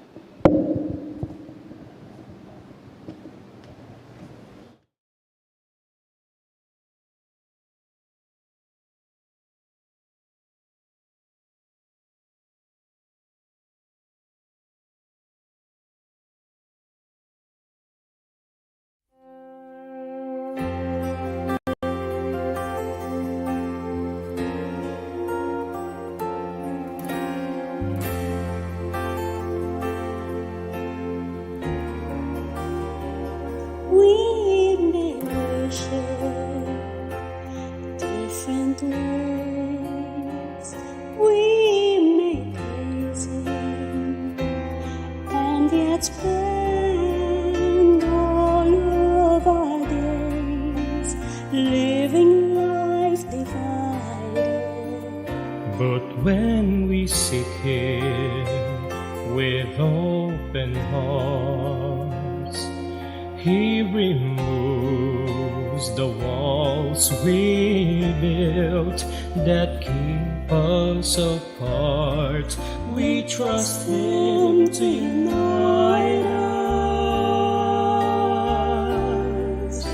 We may worship different ways. We may praise Him and yet spend all of our days living life divided. But when we seek Him with open hearts, He removes the walls we built that keep us apart. We trust Him to unite us.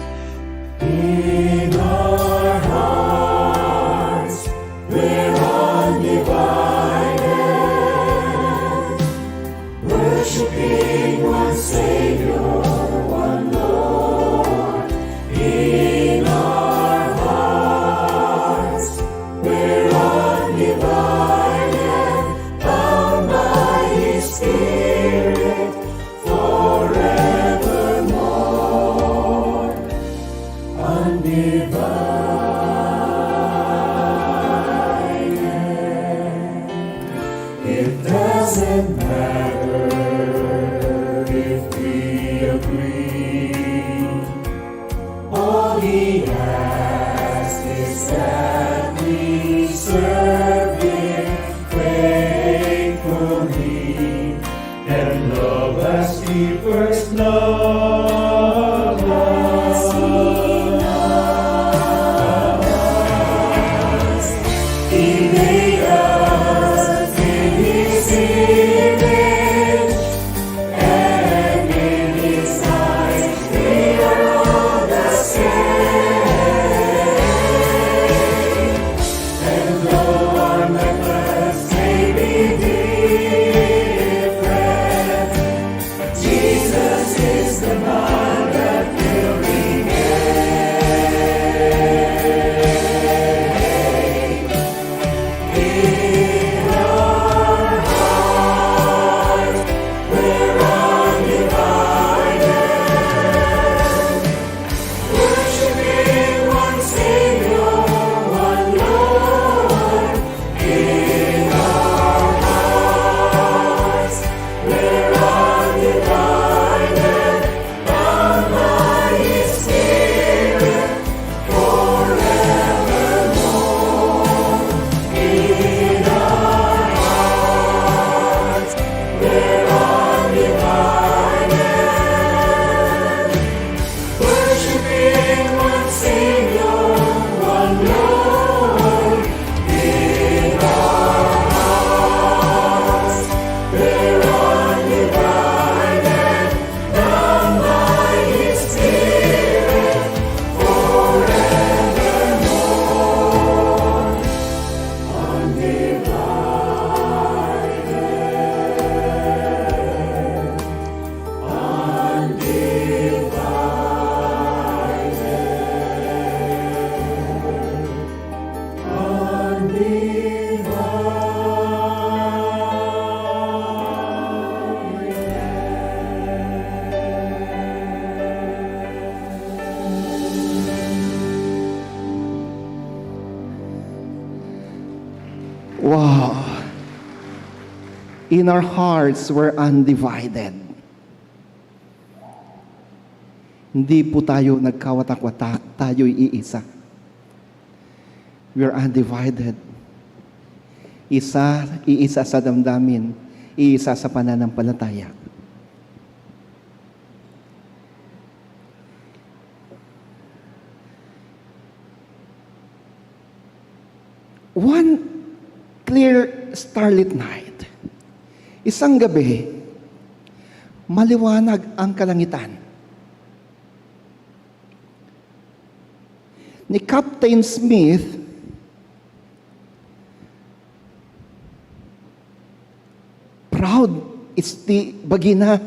In our hearts, we're undivided, worshiping one Savior, one Divided, bound by His Spirit forevermore. Undivided. It doesn't matter if we agree. All He asks is that we serve Him faithfully and love as He first loved us. He made us in His image, and in His sight we are all the same. And though our methods may be different, Jesus is the one that will remain. In our hearts, we're undivided. Worshiping one Savior, one Lord, in our hearts, we're undivided, bound by His Spirit, forevermore. In our hearts, we're undivided. Worshiping one Savior, one Lord, in our hearts, we're undivided, bound by His Spirit, forevermore. Undivided. Wow. In our hearts, we're undivided. Hindi po tayo nagkawatak-watak, tayo'y iisa. We are undivided. Isa, iisa sa damdamin, iisa sa pananampalataya. One clear starlit night, isang gabi, maliwanag ang kalangitan. Ni Captain Smith, proud iti bagina.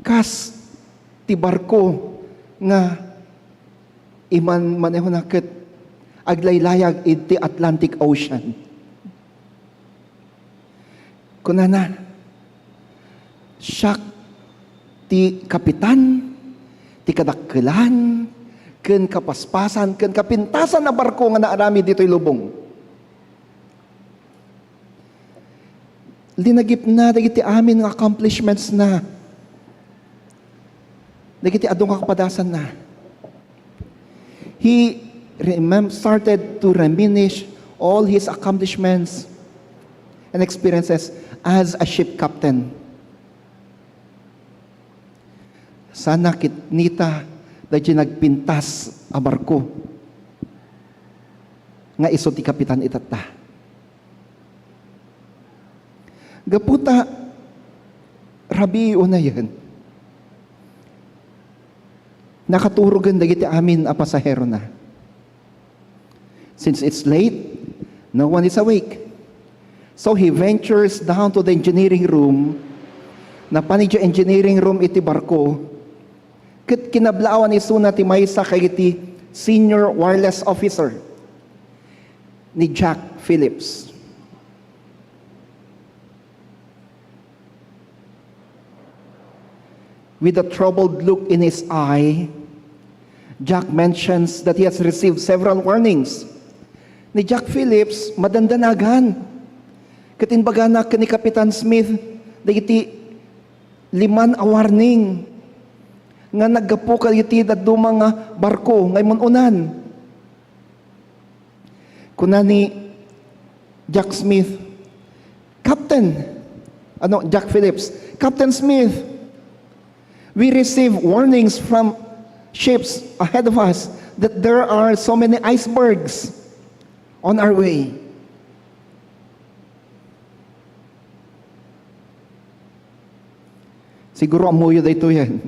Kas ti barko nga imanmanehona ket aglaylayag iti Atlantic Ocean. Kunana, "Siak ti kapitan, ti kadakkelan, ken kapaspasan, ken kapintasan a barko nga naaramid ditoy lubong." Linagipna dagiti amin nga accomplishments na, dagiti adu nga kapadasan na. He remem-, started to reminisce all his accomplishments and experiences as a ship captain. Sana kitnita dagiti nagpintas a barko nga isu ti kapitan itatta. Gapu ta rabii unayen, nakaturogen dagiti amin a pasaherona. Since it's late, no one is awake. So he ventures down to the engineering room. Napan idiay engineering room iti barko, ket kinablaawan isuna ti maysa kadagiti senior wireless officer. ni Jack Phillips. With a troubled look in his eye, Jack mentions that he has received several warnings. Ni Jack Phillips, madandanagan. Ket imbagana ken ni Kapitan Smith, dagiti liman a warning nga naggapu kadagiti dadduma nga barko nga immun-unan. Kuna ni Jack Smith, "Captain," ano, Jack Phillips, "Captain Smith, we receive warnings from ships ahead of us that there are so many icebergs on our way." Siguro ammoyo daytoyen.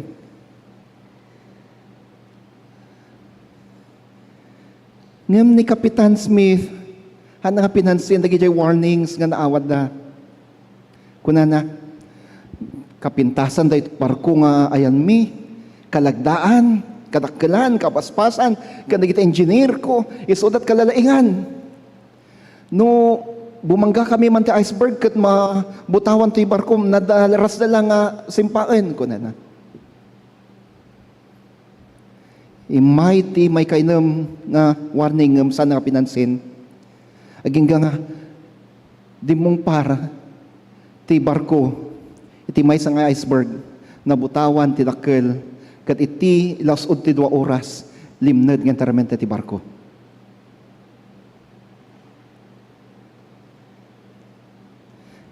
Ngem ni Kapitan Smith, haanna nga pinansin dagiti warnings nga naawadda. Kunana, "Kapintasan daytoy barko nga ayanmi, kalagdaan, kadakkelan, kapaspasan, ken dagiti engineer ko, isuda ket kalalaingan. No bumanggakami man ti iceberg ket mabutawan toy barko, nadalrasda la nga simpaen," kunana. Immay ti maikainem nga warning ngem saan nga pinansin. Agingga nga dimmungpar ti barko iti maysa nga iceberg, nabutawan ti dakkel, ket iti las-ud ti dua oras, limned nga enteramente ti barko.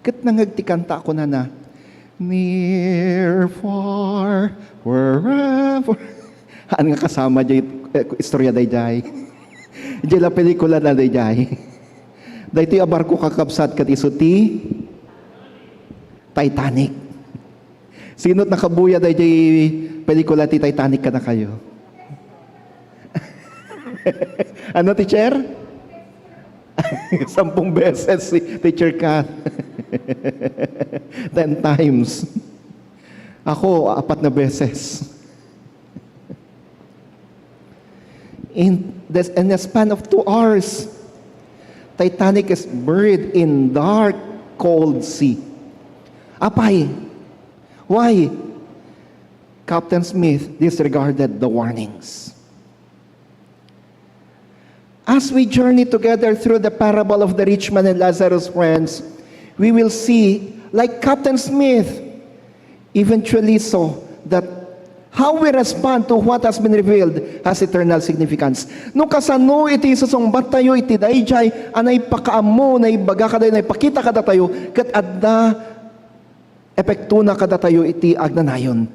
Ket nangngeg ti kanta a kunana, "Near, far, wherever." Haan nga kasama diay, eh, istorya daydiay. Diay la pelikula na daydiay. Daytoy a barko, kakabsat, ket isu ti Titanic. Sino ti nakabuya daydiay pelikula ti Titanic kadakayo? Ano, teacher? Sampung beses si Teacher Kat. Ten times. Ako, apat na beses. In the, in a span of two hours, Titanic is buried in dark, cold sea. Apay, why? Captain Smith disregarded the warnings. As we journey together through the parable of the rich man and Lazarus, friends, we will see, like Captain Smith, eventually so, that how we respond to what has been revealed has eternal significance. No kasano iti isusungbattayo iti daydiay a naipakaammo, naibaga kadatayo, naipakita kadatayo, ket adda epektona kadatayo iti agnanayon.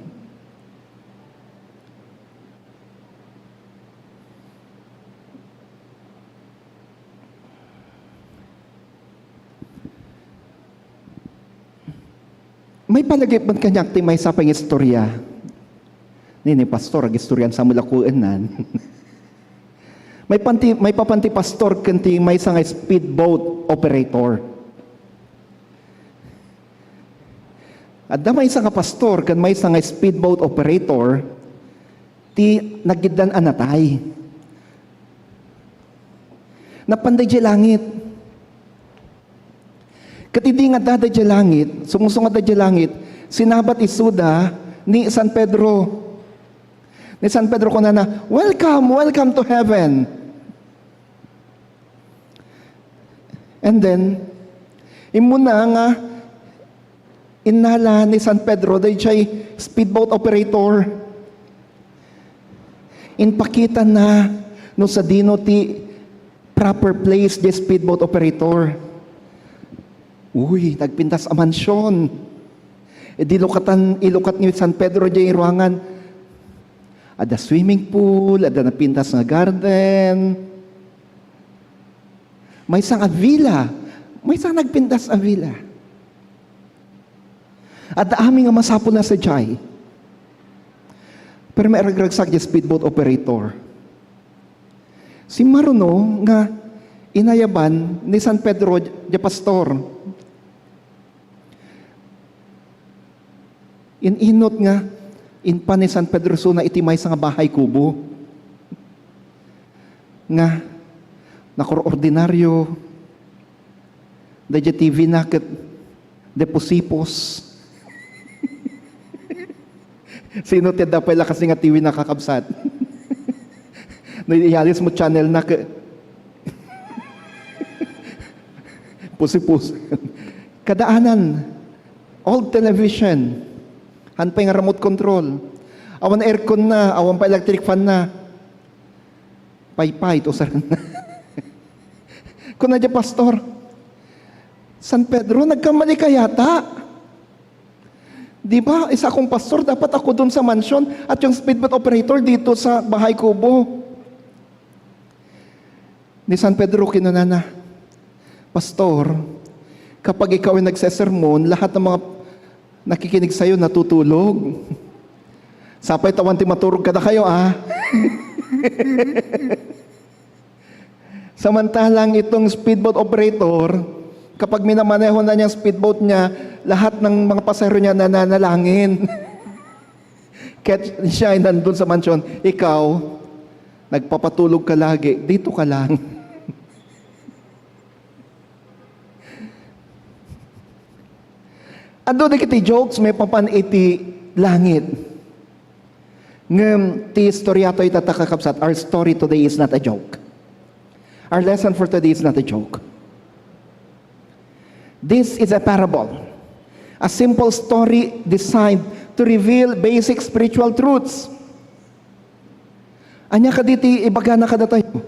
Maipan lagip met kaniak ti maysa pay nga istorya. Ni, ni pastor, agistoryan sa mo lakuennan. Maipan ti, maipapan ti pastor ken ti maysa nga speedboat operator. Adda maysa nga pastor ken maysa nga speedboat operator ti nagiddan a natay. Napan daydiay langit. Ket idi nga adda daydiay langit, sumsungad daydiay langit, sinabat isuda ni San Pedro. Ni San Pedro kunana, "Welcome, welcome to heaven." And then, immuna nga innala ni San Pedro daydiay speedboat operator. Inpakitana no sadino ti proper place ti speedboat operator. Uy, nagpintas a mansion. Idi lukatan, ilukat ni San Pedro diay ruangan. Adda swimming pool, adda napintas nga garden. Maysa nga villa. Maysa nagpintas a villa. Adda amin nga masapul na sadiay. Pero mairagragsak diay speedboat operator. Simmaruno nga inayaban ni San Pedro diay pastor. In-inut nga inpan ni San Pedro isuna iti maysa nga bahay kubo. Nga, Nakor-ordinaryo, daydiay T V na ket deposipos. Sino ti adda pay la kasi nga T V na, kakabsat? No iyalis mo channel na ke-, pusipus. Kadaanan. Old television. Han pay nga remote control. Awan aircon na, awan pa electric fan na. Paypay, to, sir. Kuna dia, "Pastor, San Pedro, nagkamali ka yata. Di ba, isa akong pastor, dapat ako dun sa mansion at yung speedboat operator dito sa bahay kubo." Ni San Pedro, kinunana, "Pastor, kapag ikaw ay nagsesermon, lahat ng mga nakikinig sa'yo natutulog. Sapay tawan ti maturog kadakayo, ah." Samantalang itong speedboat operator, kapag minamaneho na niya ang speedboat niya, lahat ng mga pasahero niya nananalangin. Kaya siya ay nandun sa mansyon, ikaw, nagpapatulog ka lagi, dito ka lang. Adu dagiti jokes maipapan iti langit. Ngem ti istorya toy tatta, kakabsat, our story today is not a joke. Our lesson for today is not a joke. This is a parable, a simple story designed to reveal basic spiritual truths. Ania kadi ti ibagana kadatayo?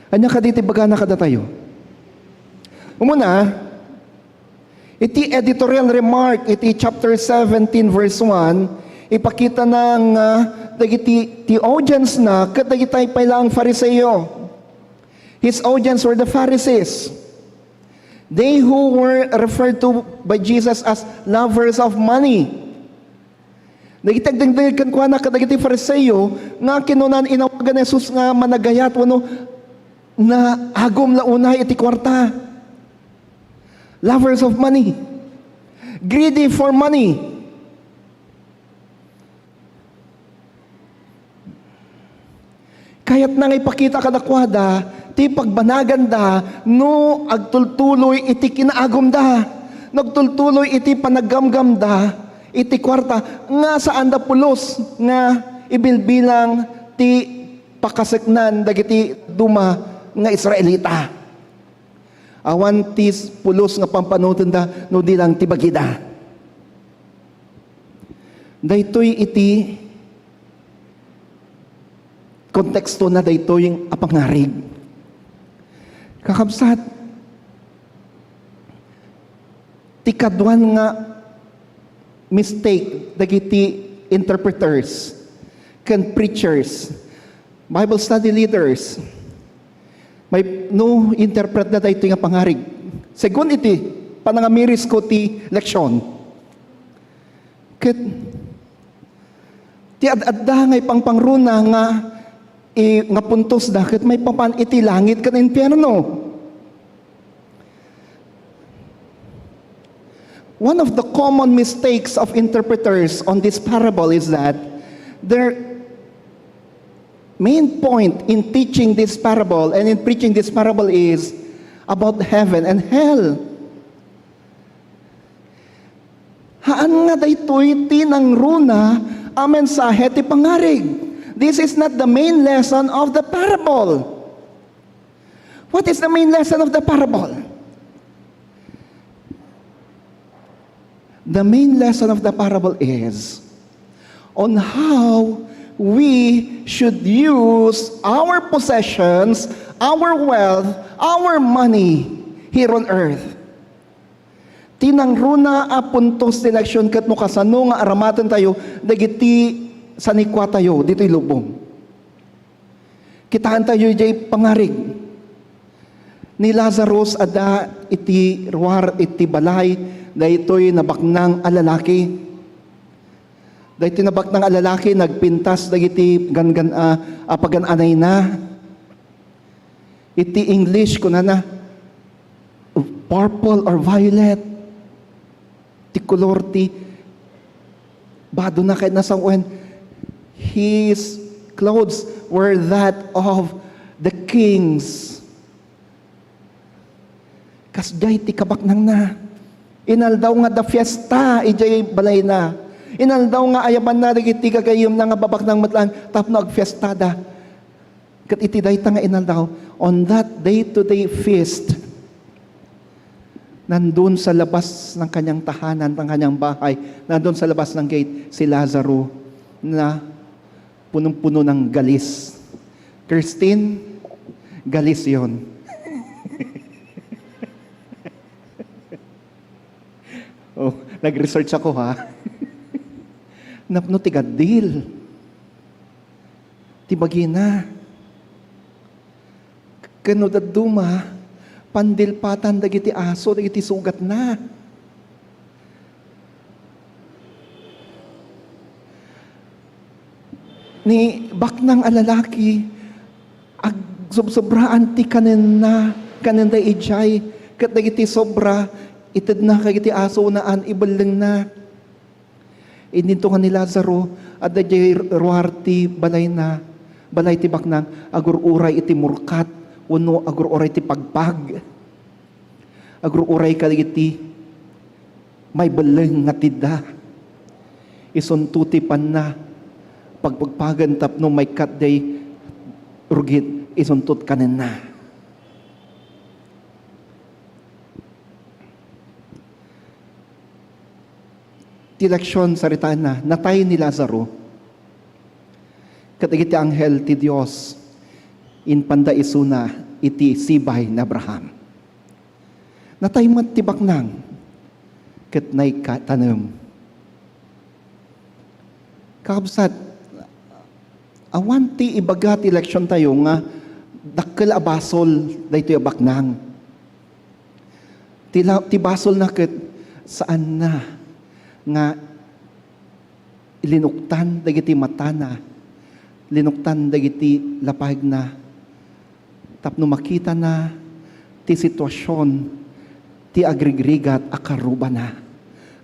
Ania kadi ti ibagana kadatayo? Umuna, iti editorial remark iti chapter seventeen, verse one, ipakita na nga dagiti, ti audience na ket dagiti pay la nga Fariseo. His audience were the Pharisees. They who were referred to by Jesus as lovers of money. Dagiti agdengdengngeg kenkuana kadagiti Fariseo nga kinunan, inawagan ni Jesus nga managayat wenno naagum la unay iti kuarta. Lovers of money. Greedy for money. Kayatna nga ipakita kadakuada ti pagbanaganda no agtultuloy iti kinaagumda, no agtultuloy iti panaggamgamda iti kuarta nga saanda pulos nga ibilbilang ti pakaseknan dagiti dadduma nga Israelita. Awan ti pulos nga pampanunotenda no di lang ti bagida. Daytoy iti konteksto na daytoy a pangarig. Kakabsat, ti kaduan nga mistake dagiti interpreters ken preachers, Bible study leaders, may, no, interpret na daytoy nga pangarig. Segun iti panangamiris ko ti leksyon. Ket ti ad-adda nga ipangpangruna nga, i-, nga puntos da ket maipapan iti langit ken infierno. One of the common mistakes of interpreters on this parable is that their main point in teaching this parable and in preaching this parable is about heaven and hell. Haan nga daytoy ti nangruna a mensahe ti pangarig. This is not the main lesson of the parable. What is the main lesson of the parable? The main lesson of the parable is on how we should use our possessions, our wealth, our money here on earth. Ti nangruna a puntos ti leksyon ket no kasano nga aramatentayo dagiti sanikuatayo ditoy lubong. Kitaentayo idiay pangarig. Ni Lazarus adda iti ruar iti balay daytoy nabaknang a lalaki. Daytoy nabaknang a lalaki nagpintas dagiti gangan-, a, a pagan-anayna. Iti English, kunana, purple or violet ti kolor ti badona ket nasawen, his clothes were that of The kings. Kasdiay ti kabaknangna. Inaldaw nga adda fiesta idiay balayna. Inaldaw nga ayabanna dagiti gagayyemna nga babaknang met laeng tapno agfiestada. Ket iti dayta nga inaldaw, on that day-to-day feast, nandun sa labas ng kanyang tahanan, ng kanyang bahay, nandun sa labas ng gate, si Lazaro na punong-puno ng galis. Christine, galis yon. Oh, nag-research ako, ha. Napno ti gaddil ti bagina. Ken no dadduma, pandilpatan dagiti aso, dagiti sugatna. Ni baknang a lalaki, agsubsobraan ti kanenna, kanenda idiay, ket dagiti sobra, itedna kadagiti aso, naan ibellengna. Idinto nga ni Lazaro, adda diay ruar ti balayna, balay ti baknang, agur-uray iti murkat, wenno agur-uray ti pagpag. Agur-uray kadagiti maibelleng nga tedda. Isunto ti panna pagpagpagen tapno maikkat diay rugit, isunto kanenna. Ti leksion, saritaenna, natay ni Lazaro. Ket dagiti anghel ti Dios, impanda isuna iti sibay ni Abraham. Natay met ti baknang, ket naikatanem. Kakabsat, awan ti ibaga ti leksiontayo nga dakkel a basol daytoy a baknang. Ti la-, ti basolna ket saanna nga linuktan dagiti matana, linuktan dagiti lapayna, tapno makitana ti situasion ti agrigrigat a karrubana,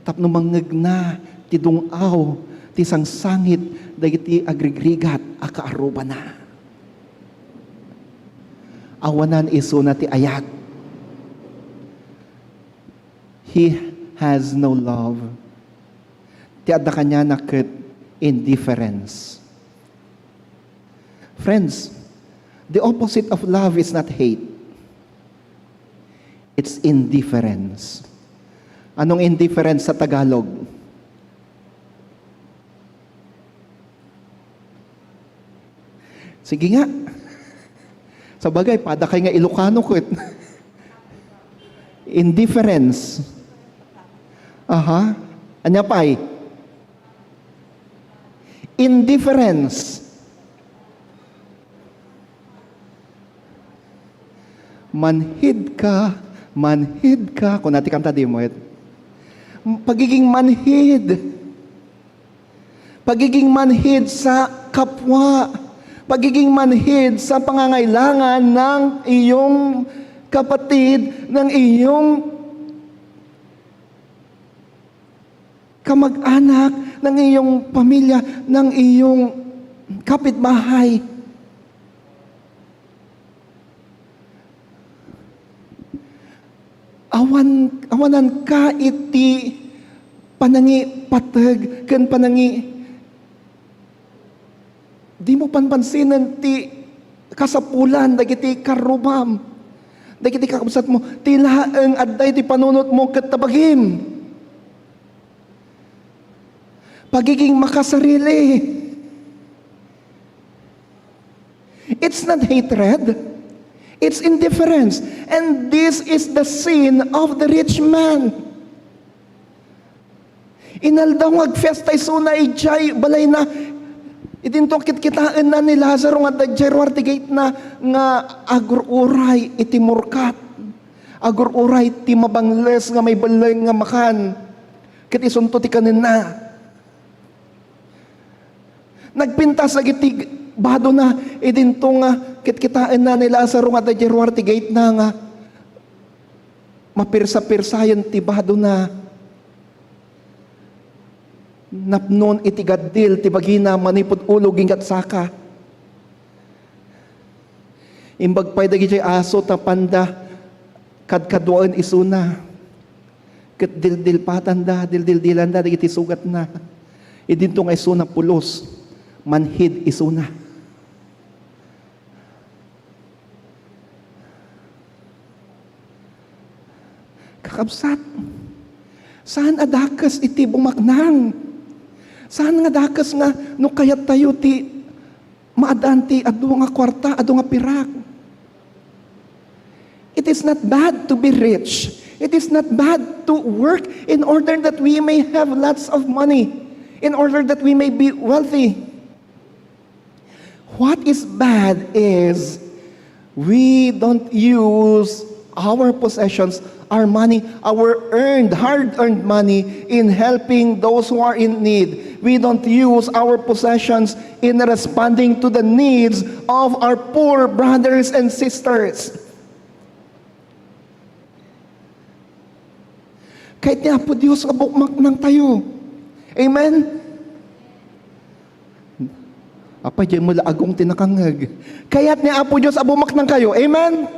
tapno mangngegna ti dung-aw ti sangsangit dagiti agrigrigat a kaarrubana. Awanan isuna ti ayat. He has no love. Ti adda kaniana ket indifference. Friends, the opposite of love is not hate. It's indifference. Anong indifference sa Tagalog? Sige nga. Sabagay, pada kay nga Ilocano ket. Indifference. Aha. Ania pay? Indifference. Manhid ka, manhid ka. Kuna ti kanta, di mo it? Pagiging manhid. Pagiging manhid sa kapwa. Pagiging manhid sa pangangailangan ng iyong kapatid, ng iyong kamag-anak, ng iyong pamilya, ng iyong kapitbahay. Awan, awanan ka iti panangipateg ken panangi-, di mo panpansinen ti kasapulan dagiti karrubam, dagiti kakabsatmo, ti laeng adda iti panunotmo ket tabagim. Pagiging makasarili. It's not hatred. It's indifference. And this is the sin of the rich man. Inaldaw nga agfiesta isuna idiay balayna. Idinto kitkitaenna ni Lazaro nga adda idiay ruar ti gatena nga agur-uray iti murkat. Agur-uray ti mabangles nga maibelleng nga makan. Ket isunto ti kanenna. Nagpintas dagiti badona, idinto nga kitkitaenna ni Lazaro nga adda idiay ruar ti gatena nga mapirsa-pirsaen ti badona. Napnon iti gaddil ti bagina manipud ulo agingga saka. Imbag pay dagiti aso tapanda kadkaduaen isuna. Ket dildilpatanda, dildildilanda dagiti sugatna. Idinto nga isuna pulos, manhid isuna. Kakabsat, saan a dakes iti bumaknang. Saan nga dakes nga no kayattayo ti maaddaan ti adu nga kuarta, adu nga pirak. It is not bad to be rich. It is not bad to work in order that we may have lots of money, in order that we may be wealthy. What is bad is we don't use our possessions, our money, our earned, hard-earned money in helping those who are in need. We don't use our possessions in responding to the needs of our poor brothers and sisters. Kayat ni Apo Dios nga bukmaknang tayo. Amen? Apay, diay mo la agong ti nakangngeg. Kayat ni Apo Dios a bumaknang kayo. Amen?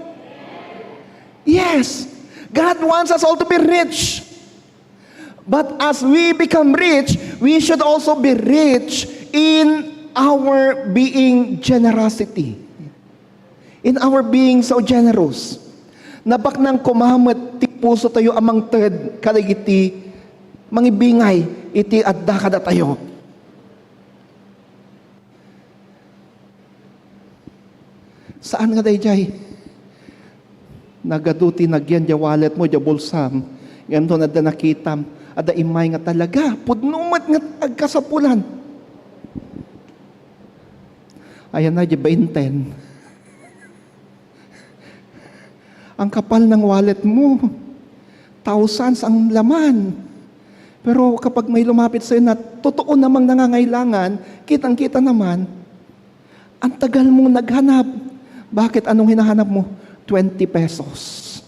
Yes. God wants us all to be rich. But as we become rich, we should also be rich in our being generosity. In our being so generous. Nabaknang koma met ti puso tayo a mangted kadagiti mangibingay iti adda kadatayo. Saan nga daydiay? Nagadu ti nagyan diay wallet mo, diay bulsam. Ngem no adda nakitam, adda immay nga talaga, pudno met nga agkasapulan. Ayan na, diay bainten. Ang kapal ng wallet mo, thousands ang laman. Pero kapag may lumapit sa'yo na totoo namang nangangailangan, kitang-kita naman, ang tagal mong naghanap. Bakit? Anong hinahanap mo? Twenty pesos.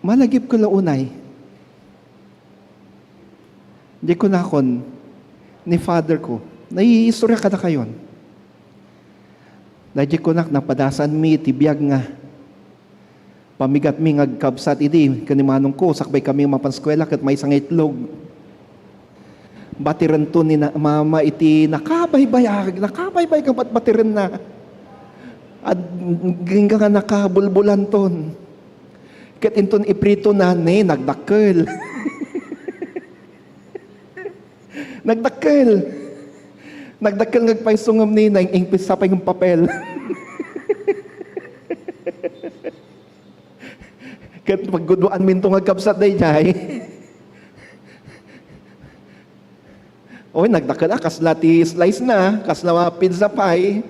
Malagipko la unay. Diay kunakon ni father ko, naiistorya kadakayon. Daydiay kunak, napadasanmi ti biag nga pamigatmi nga agkabsat idi ken ni manongko, sakbay kami mapaneskuela ket maysa nga itlog. Batirento ni na-, mama iti nakabaybayag, nakabaybayag nga bat-, batirenna. Agingga nga nakabulbulanton. Ket inton ipritona, ne, nagdakkel. Nagdakkel. Nagdakkel nga agpayso ngem ni, naing-ingpis sa pay nga papel. Ket pagguduanminto nga agkabsat daydiay. Oy, nagdakkel a, kasla ti slice na, kasla pizza pie.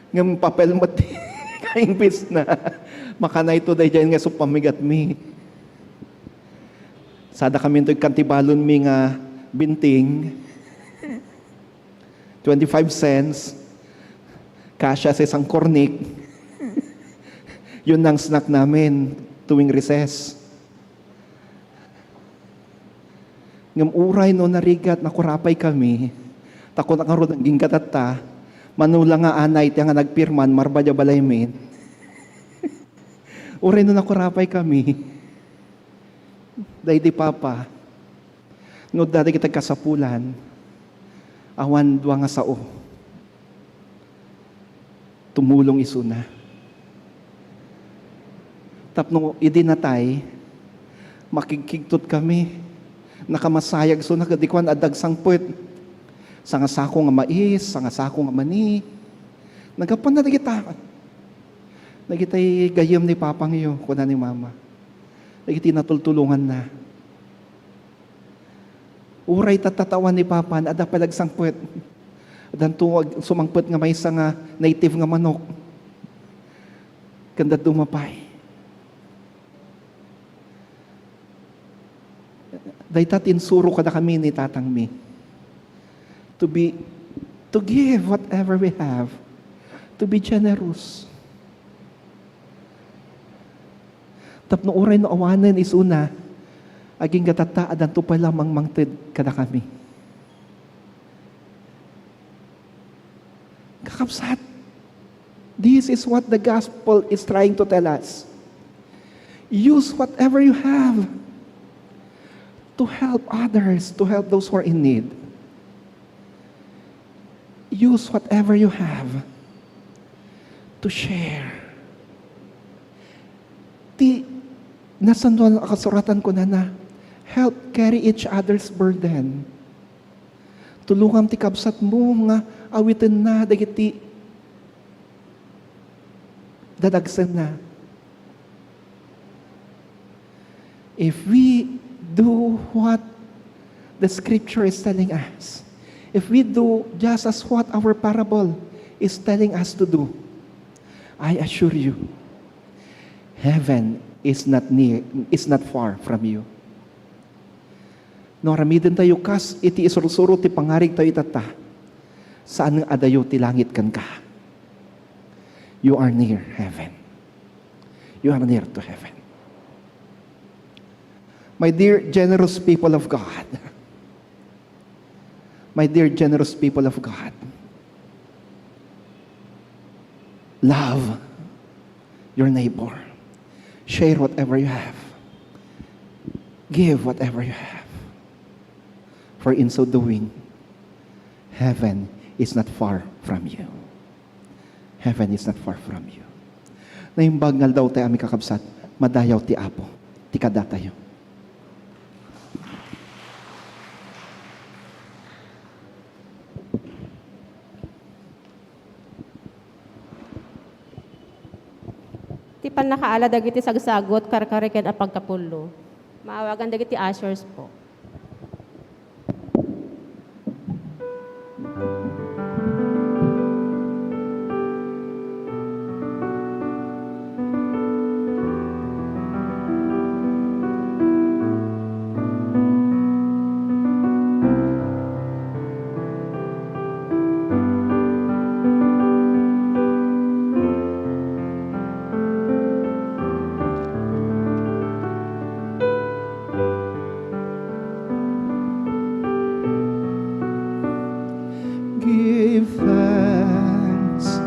Ngem papel met ti kaingpis na. Makanayto daydiay nga isu pamigatmi. Sada kaminto ikkan ti balonmi nga binting. Twenty-five cents. Kasya sa isang kornik. Yun ang snack namin tuwing recess. Ngem uray no narigat, nakurapay kami. Ta kuna ngarud, agingga tatta, mano la nga anay ti nga nagpirman, marba diay balaymi. Uray no nakurapay kami. Daydi papa, no adda dagiti agkasapulan, awan dua nga sao. Tumulong isuna. Tapno idi natay, makigkigtot kami. Nakamasayag isuna ket di kuan, adda agsangpet. Sangasako nga mais, sangasako nga mani. Naggapuan na dagita. Dagitay gayyem ni papangyo, kuna ni mama. Dagiti natultulonganna. Uray tatta awan ni Papa, adda pay agsangpet. Addanto ag-, sumangpet nga maysa nga native nga manok. Ken dadduma pay. Dayta ti insuro kadakami ni tatangmi. To be, to give whatever we have. To be generous. Tapno uray no awanen isuna, agingga tatta, addanto pay la mangted kadakami. Kakabsat, this is what the gospel is trying to tell us. Use whatever you have to help others, to help those who are in need. Use whatever you have to share. Ti nasantoan a kasuratan kunana, "Help carry each other's burden." Tulongam ti kabsatmo nga awitenna dagiti dadagsenna. If we do what the scripture is telling us, if we do just as what our parable is telling us to do, I assure you, heaven is not near, is not far from you. No aramidentayo kas iti isursuro ti pangarigtayo itatta, saan nga adayo ti langit kenka. You are near heaven. You are near to heaven. My dear generous people of God, my dear generous people of God, love your neighbor. Share whatever you have. Give whatever you have. For in so doing, heaven is not far from you. Heaven is not far from you. Naimbag nga aldaw tayo, ami kakabsat, madayaw ti Apo ti kadatayo. Ti pannakaala dagiti sagsagut, karkari ken a pagkapullo. Maawagan dagiti ushers po. Give thanks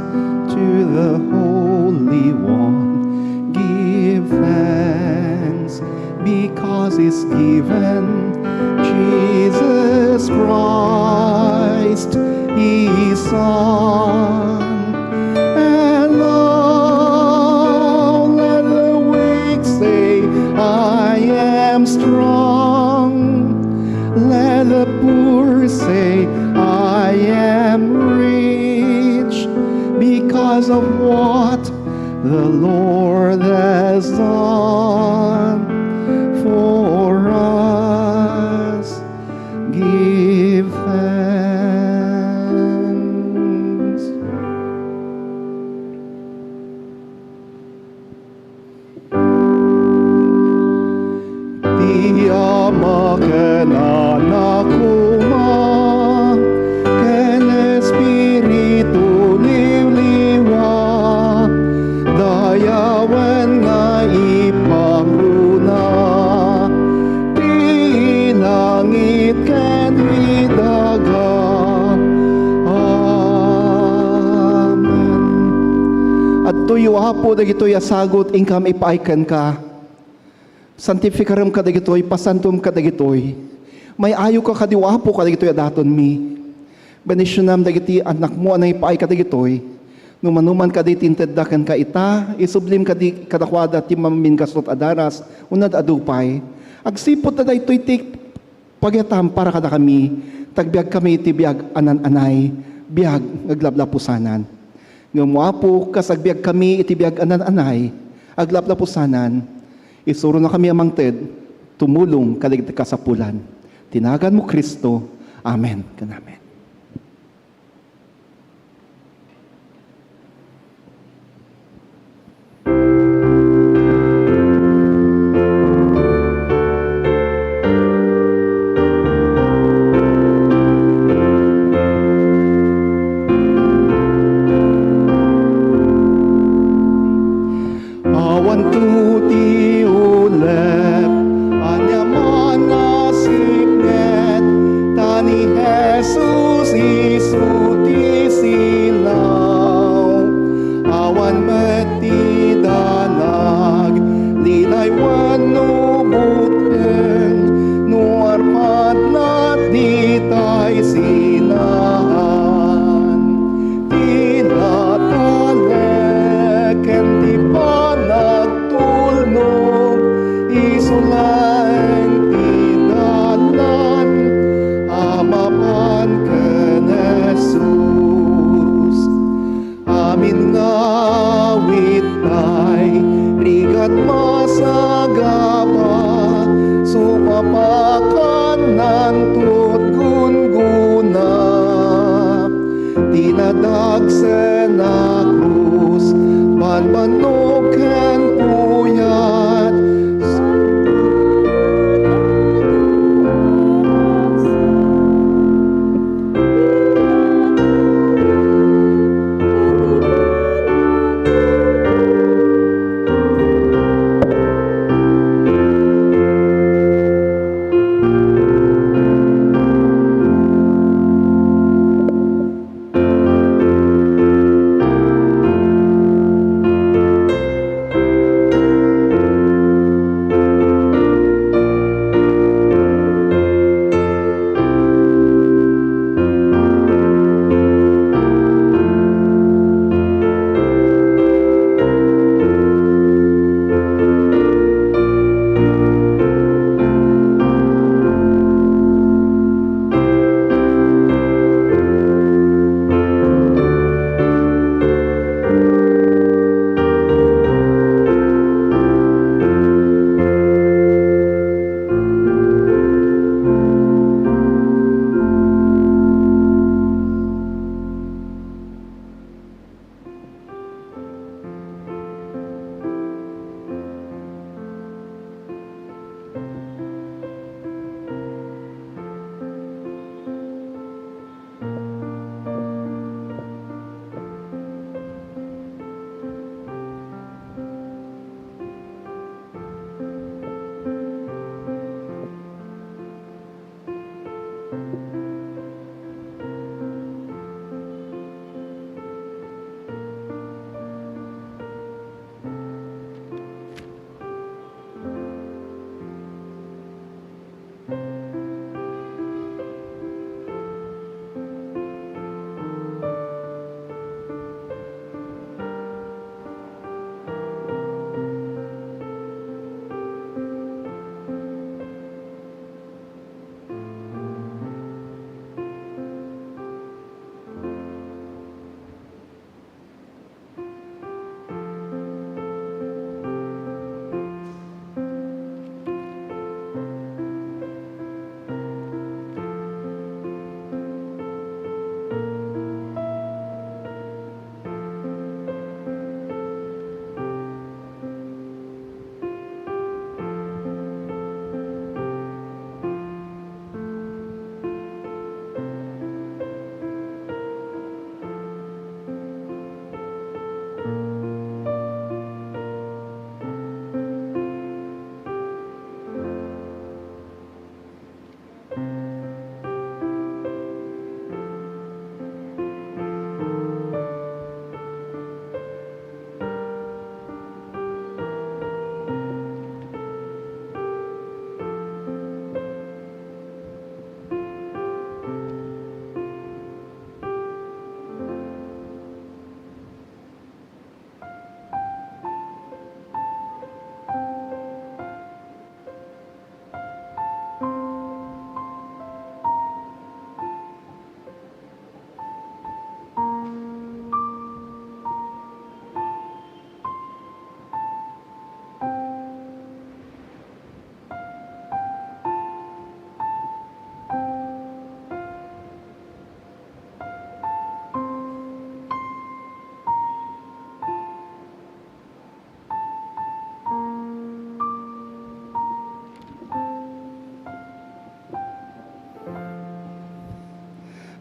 to the Holy One. Give thanks because He's given Jesus Christ, His Son. And now let the weak say, "I am strong." Let the poor say, "I am rich because of what the Lord has done for us." Give thanks. Ti Ama ken Anak koma ken Espiritu Liwliwa, dayawen nga ipangruna ti langit ken ti daga. Amen. Adtoy, O Apo, dagitoy a sagut inkam ipaay kenka. Santifikarem kadagitoy, pasantom kadagitoy. May-ayoka kadi, O Apo, kadagitoy a datonmi. Bendisionam dagiti annakmo a nangipaay kadagitoy. No manoman kadi ti intedda kenka ita, isublim kadi kadakuada ti mammingasut a daras, unad adu pay. Agsipud ta daytoy ti pagyatam para kadakami, ta agbiagkami iti biag a naan-anay, biag nga aglaplapusanan. Ngem, O Apo, kas agbiagkami iti biag a naan-anay, aglaplapusanan, isuronakami a mangted, tumulong kadagiti kasapulan. Ti naganmo, Cristo. Amen ken amen. Awan tuti Dagsen a krus, banbannog ken puyat.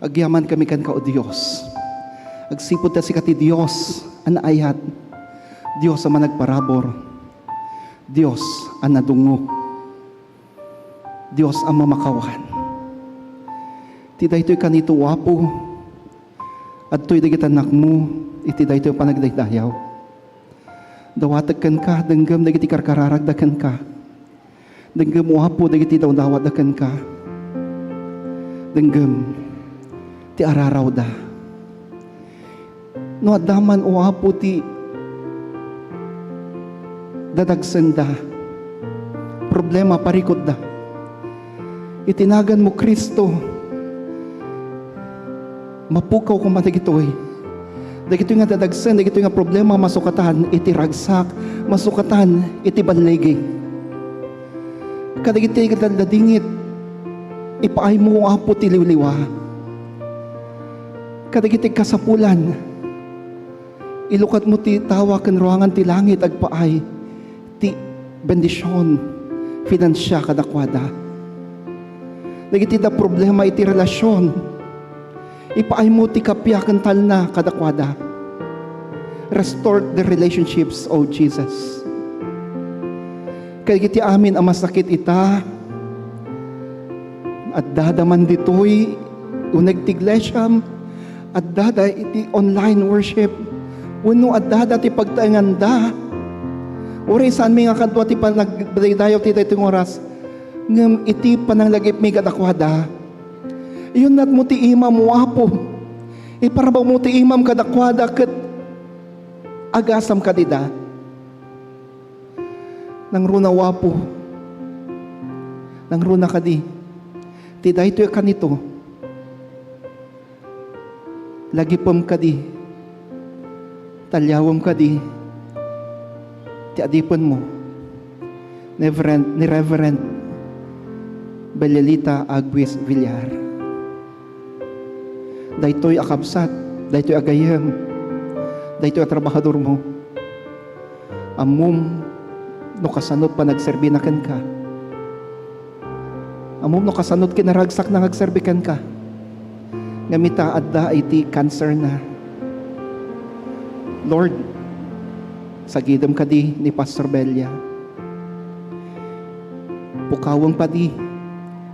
Agyamankami kenka, O Dios. Agsipud ta sika ti Dios a naayat, Dios a managparabur, Dios a nadungngo, Dios a mamakawan. Iti daytoy kanito, O Apo, adtoy dagiti annakmo iti daytoy a panagdaydayaw. Dawatek kenka, denggem dagiti karkararagda kenka. Denggem, O Apo, dagiti dawdawatda kenka. Denggem ti ararawda. No adda man, O Apo, ti dadagsenda, problema, parikutda, iti naganmo, Cristo, mapukaw koma dagitoy. Dagitoy nga dadagsen, dagitoy nga problema, masukatan iti ragsak, masukatan iti balligi. Kadagiti agladingit, ipaaymo, Apo, ti liwliwa. Kadagiti kasapulan, ilukatmo ti tawa ken ruangan ti langit agpaay ti bendision, finansia kadakuada. Dagiti da problema iti relasion, ipaaymo ti kappia ken talna kadakuada. Restore the relationships, O Jesus. Kadagiti amin a masakit ita, addada man ditoy uneg ti iglesiam, addada iti online worship, wenno addada ti pagtaenganda. Uray saanmi nga kadua ti panagdaydayaw ti daytoy nga oras, ngem iti pananglagipmi kadakuada, iyunnatmo ti imam, O Apo. Iparabawmo ti imam kadakuada ket agasam kadida. Nangruna, O Apo. Nangruna kadi. Ti daytoy a kanito, lagipem kadi. Taliawem kadi ti adipenmo, ni Reverend, ni Reverend Belialita Aguis Villar. Daytoy a kabsat, daytoy a gayyem, daytoy a trabahadormo. Ammom no kasano ti panagserbina kenka. Ammom no kasano ti kinaragsakna nga agserbi kenka. Ngem ita, adda iti cancer na. Lord, sagidem kadi ni Pastor Belia. Pukawem kadi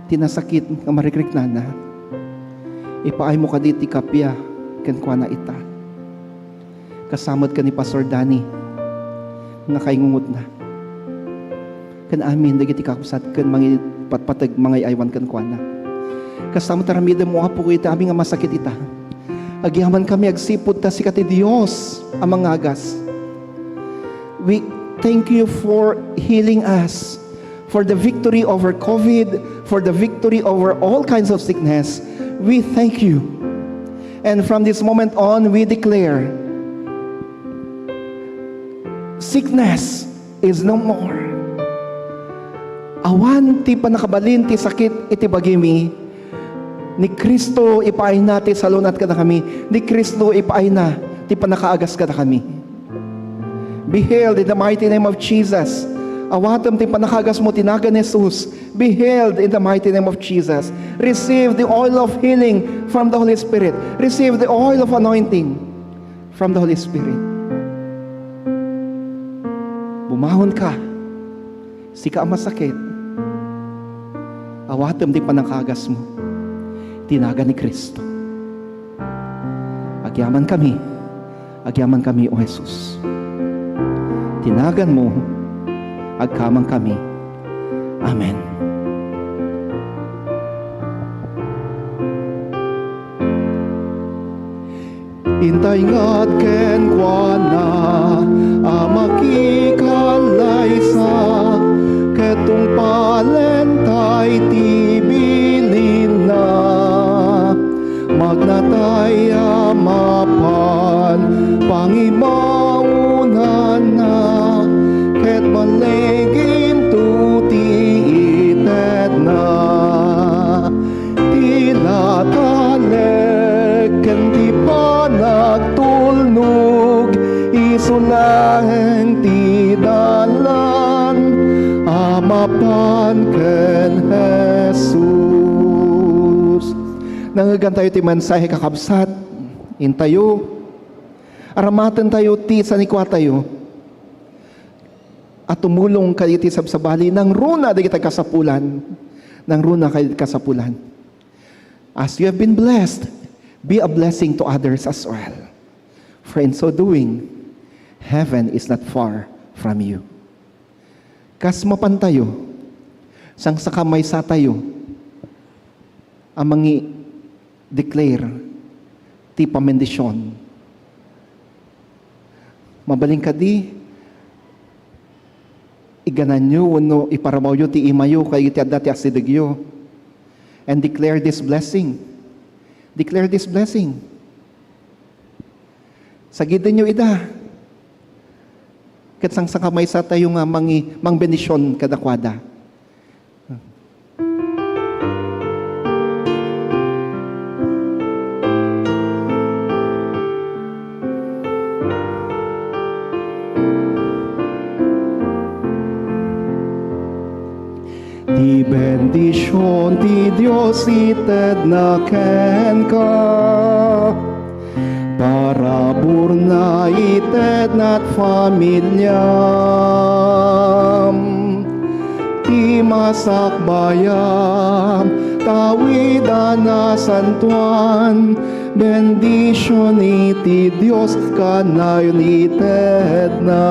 ti nasakit nga marikriknana. Ipaaymo kadi ti kappia kenkuana ita. Kasama met ken ni Pastor Danny nga kaingungodna. Ken amin dagiti kakabsat ken mangipatpateg, mangay-aywan kenkuana. Kasama met aramidem, O Apo, iti amin nga masakit ita. Agyamankami agsipud ta sika ti Dios a mangagas. We thank you for healing us, for the victory over COVID, for the victory over all kinds of sickness. We thank you. And from this moment on, we declare, sickness is no more. Awan ti pannakabalin ti sakit iti bagimi. Ni Cristo ipaayna ti salun-at kadakami. Ni Cristo ipaayna ti pannakaagas kadakami. Be healed in the mighty name of Jesus. Awatem ti pannakaagasmo ti nagan ni Jesus. Be healed in the mighty name of Jesus. Receive the oil of healing from the Holy Spirit. Receive the oil of anointing from the Holy Spirit. Bumahon ka. Sika a masakit, awatem ti pannakaagasmo. Ti nagan ni Cristo. Agyamankami, agyamankami, O Jesus. Ti naganmo, agkamankami. Amen. Intayngat kenkuana a makikallaysa, ket tungpalentay ti bilinna. Magnatay a mapan pangimaonanna, ket balliginto ti itedna. Ti natalek ken ti panagtulnog, isu laeng ti dalan a mapan ken Jesus. Nangngegantayo ti mensahe, kakabsat. Intayo, aramatentayo ti sanikuatayo a tumulong kadagiti sabsabali. Nangruna dagiti kasapulan. Nangruna kadagiti kasapulan. As you have been blessed, be a blessing to others as well. For in so doing, heaven is not far from you. Kas mapantayo, sangsakamaysatayo a mangi-declare ti pamendisyon. Mabalin kadi, igananyo wenno iparabawyo ti imayo kadagiti adda ti asidegyo. And declare this blessing. Declare this blessing. Sagidenyo ida. Ket sangsakamaysatayo nga mangi-, mangbendision kadakuada. Ti bendision ti Dios itedna kenka. Paraburna itedna ti familiam. Ti masakbayam, tawidan a santuan, bendision iti Dios kanayon itedna.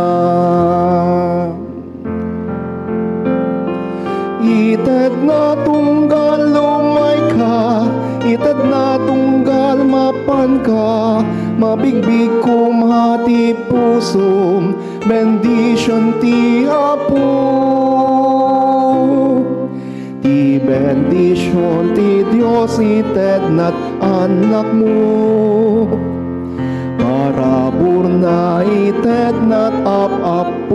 Itedna tunggal umayka, itedna tunggal mapanka, mabigbig koma ti pusom, bendision ti Apo. Ti bendision ti Dios itednat annakmo. Paraburna itednat ap-appom.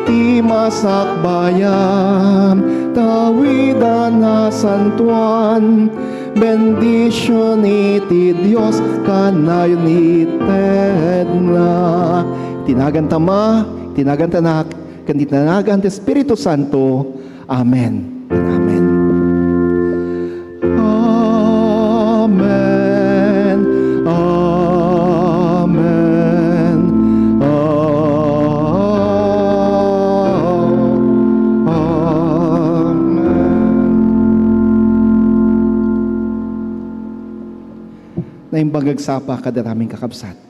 Ti masakbayam, tawidan a santuan, bendision iti Dios kanayon itedna. Ti nagan ti Ama, ti nagan ti Anak, ken ti nagan ti Espiritu Santo. Amen. Amen. Amen. Amen. Amen. Naimbag agsapa kadatamin kakabsat.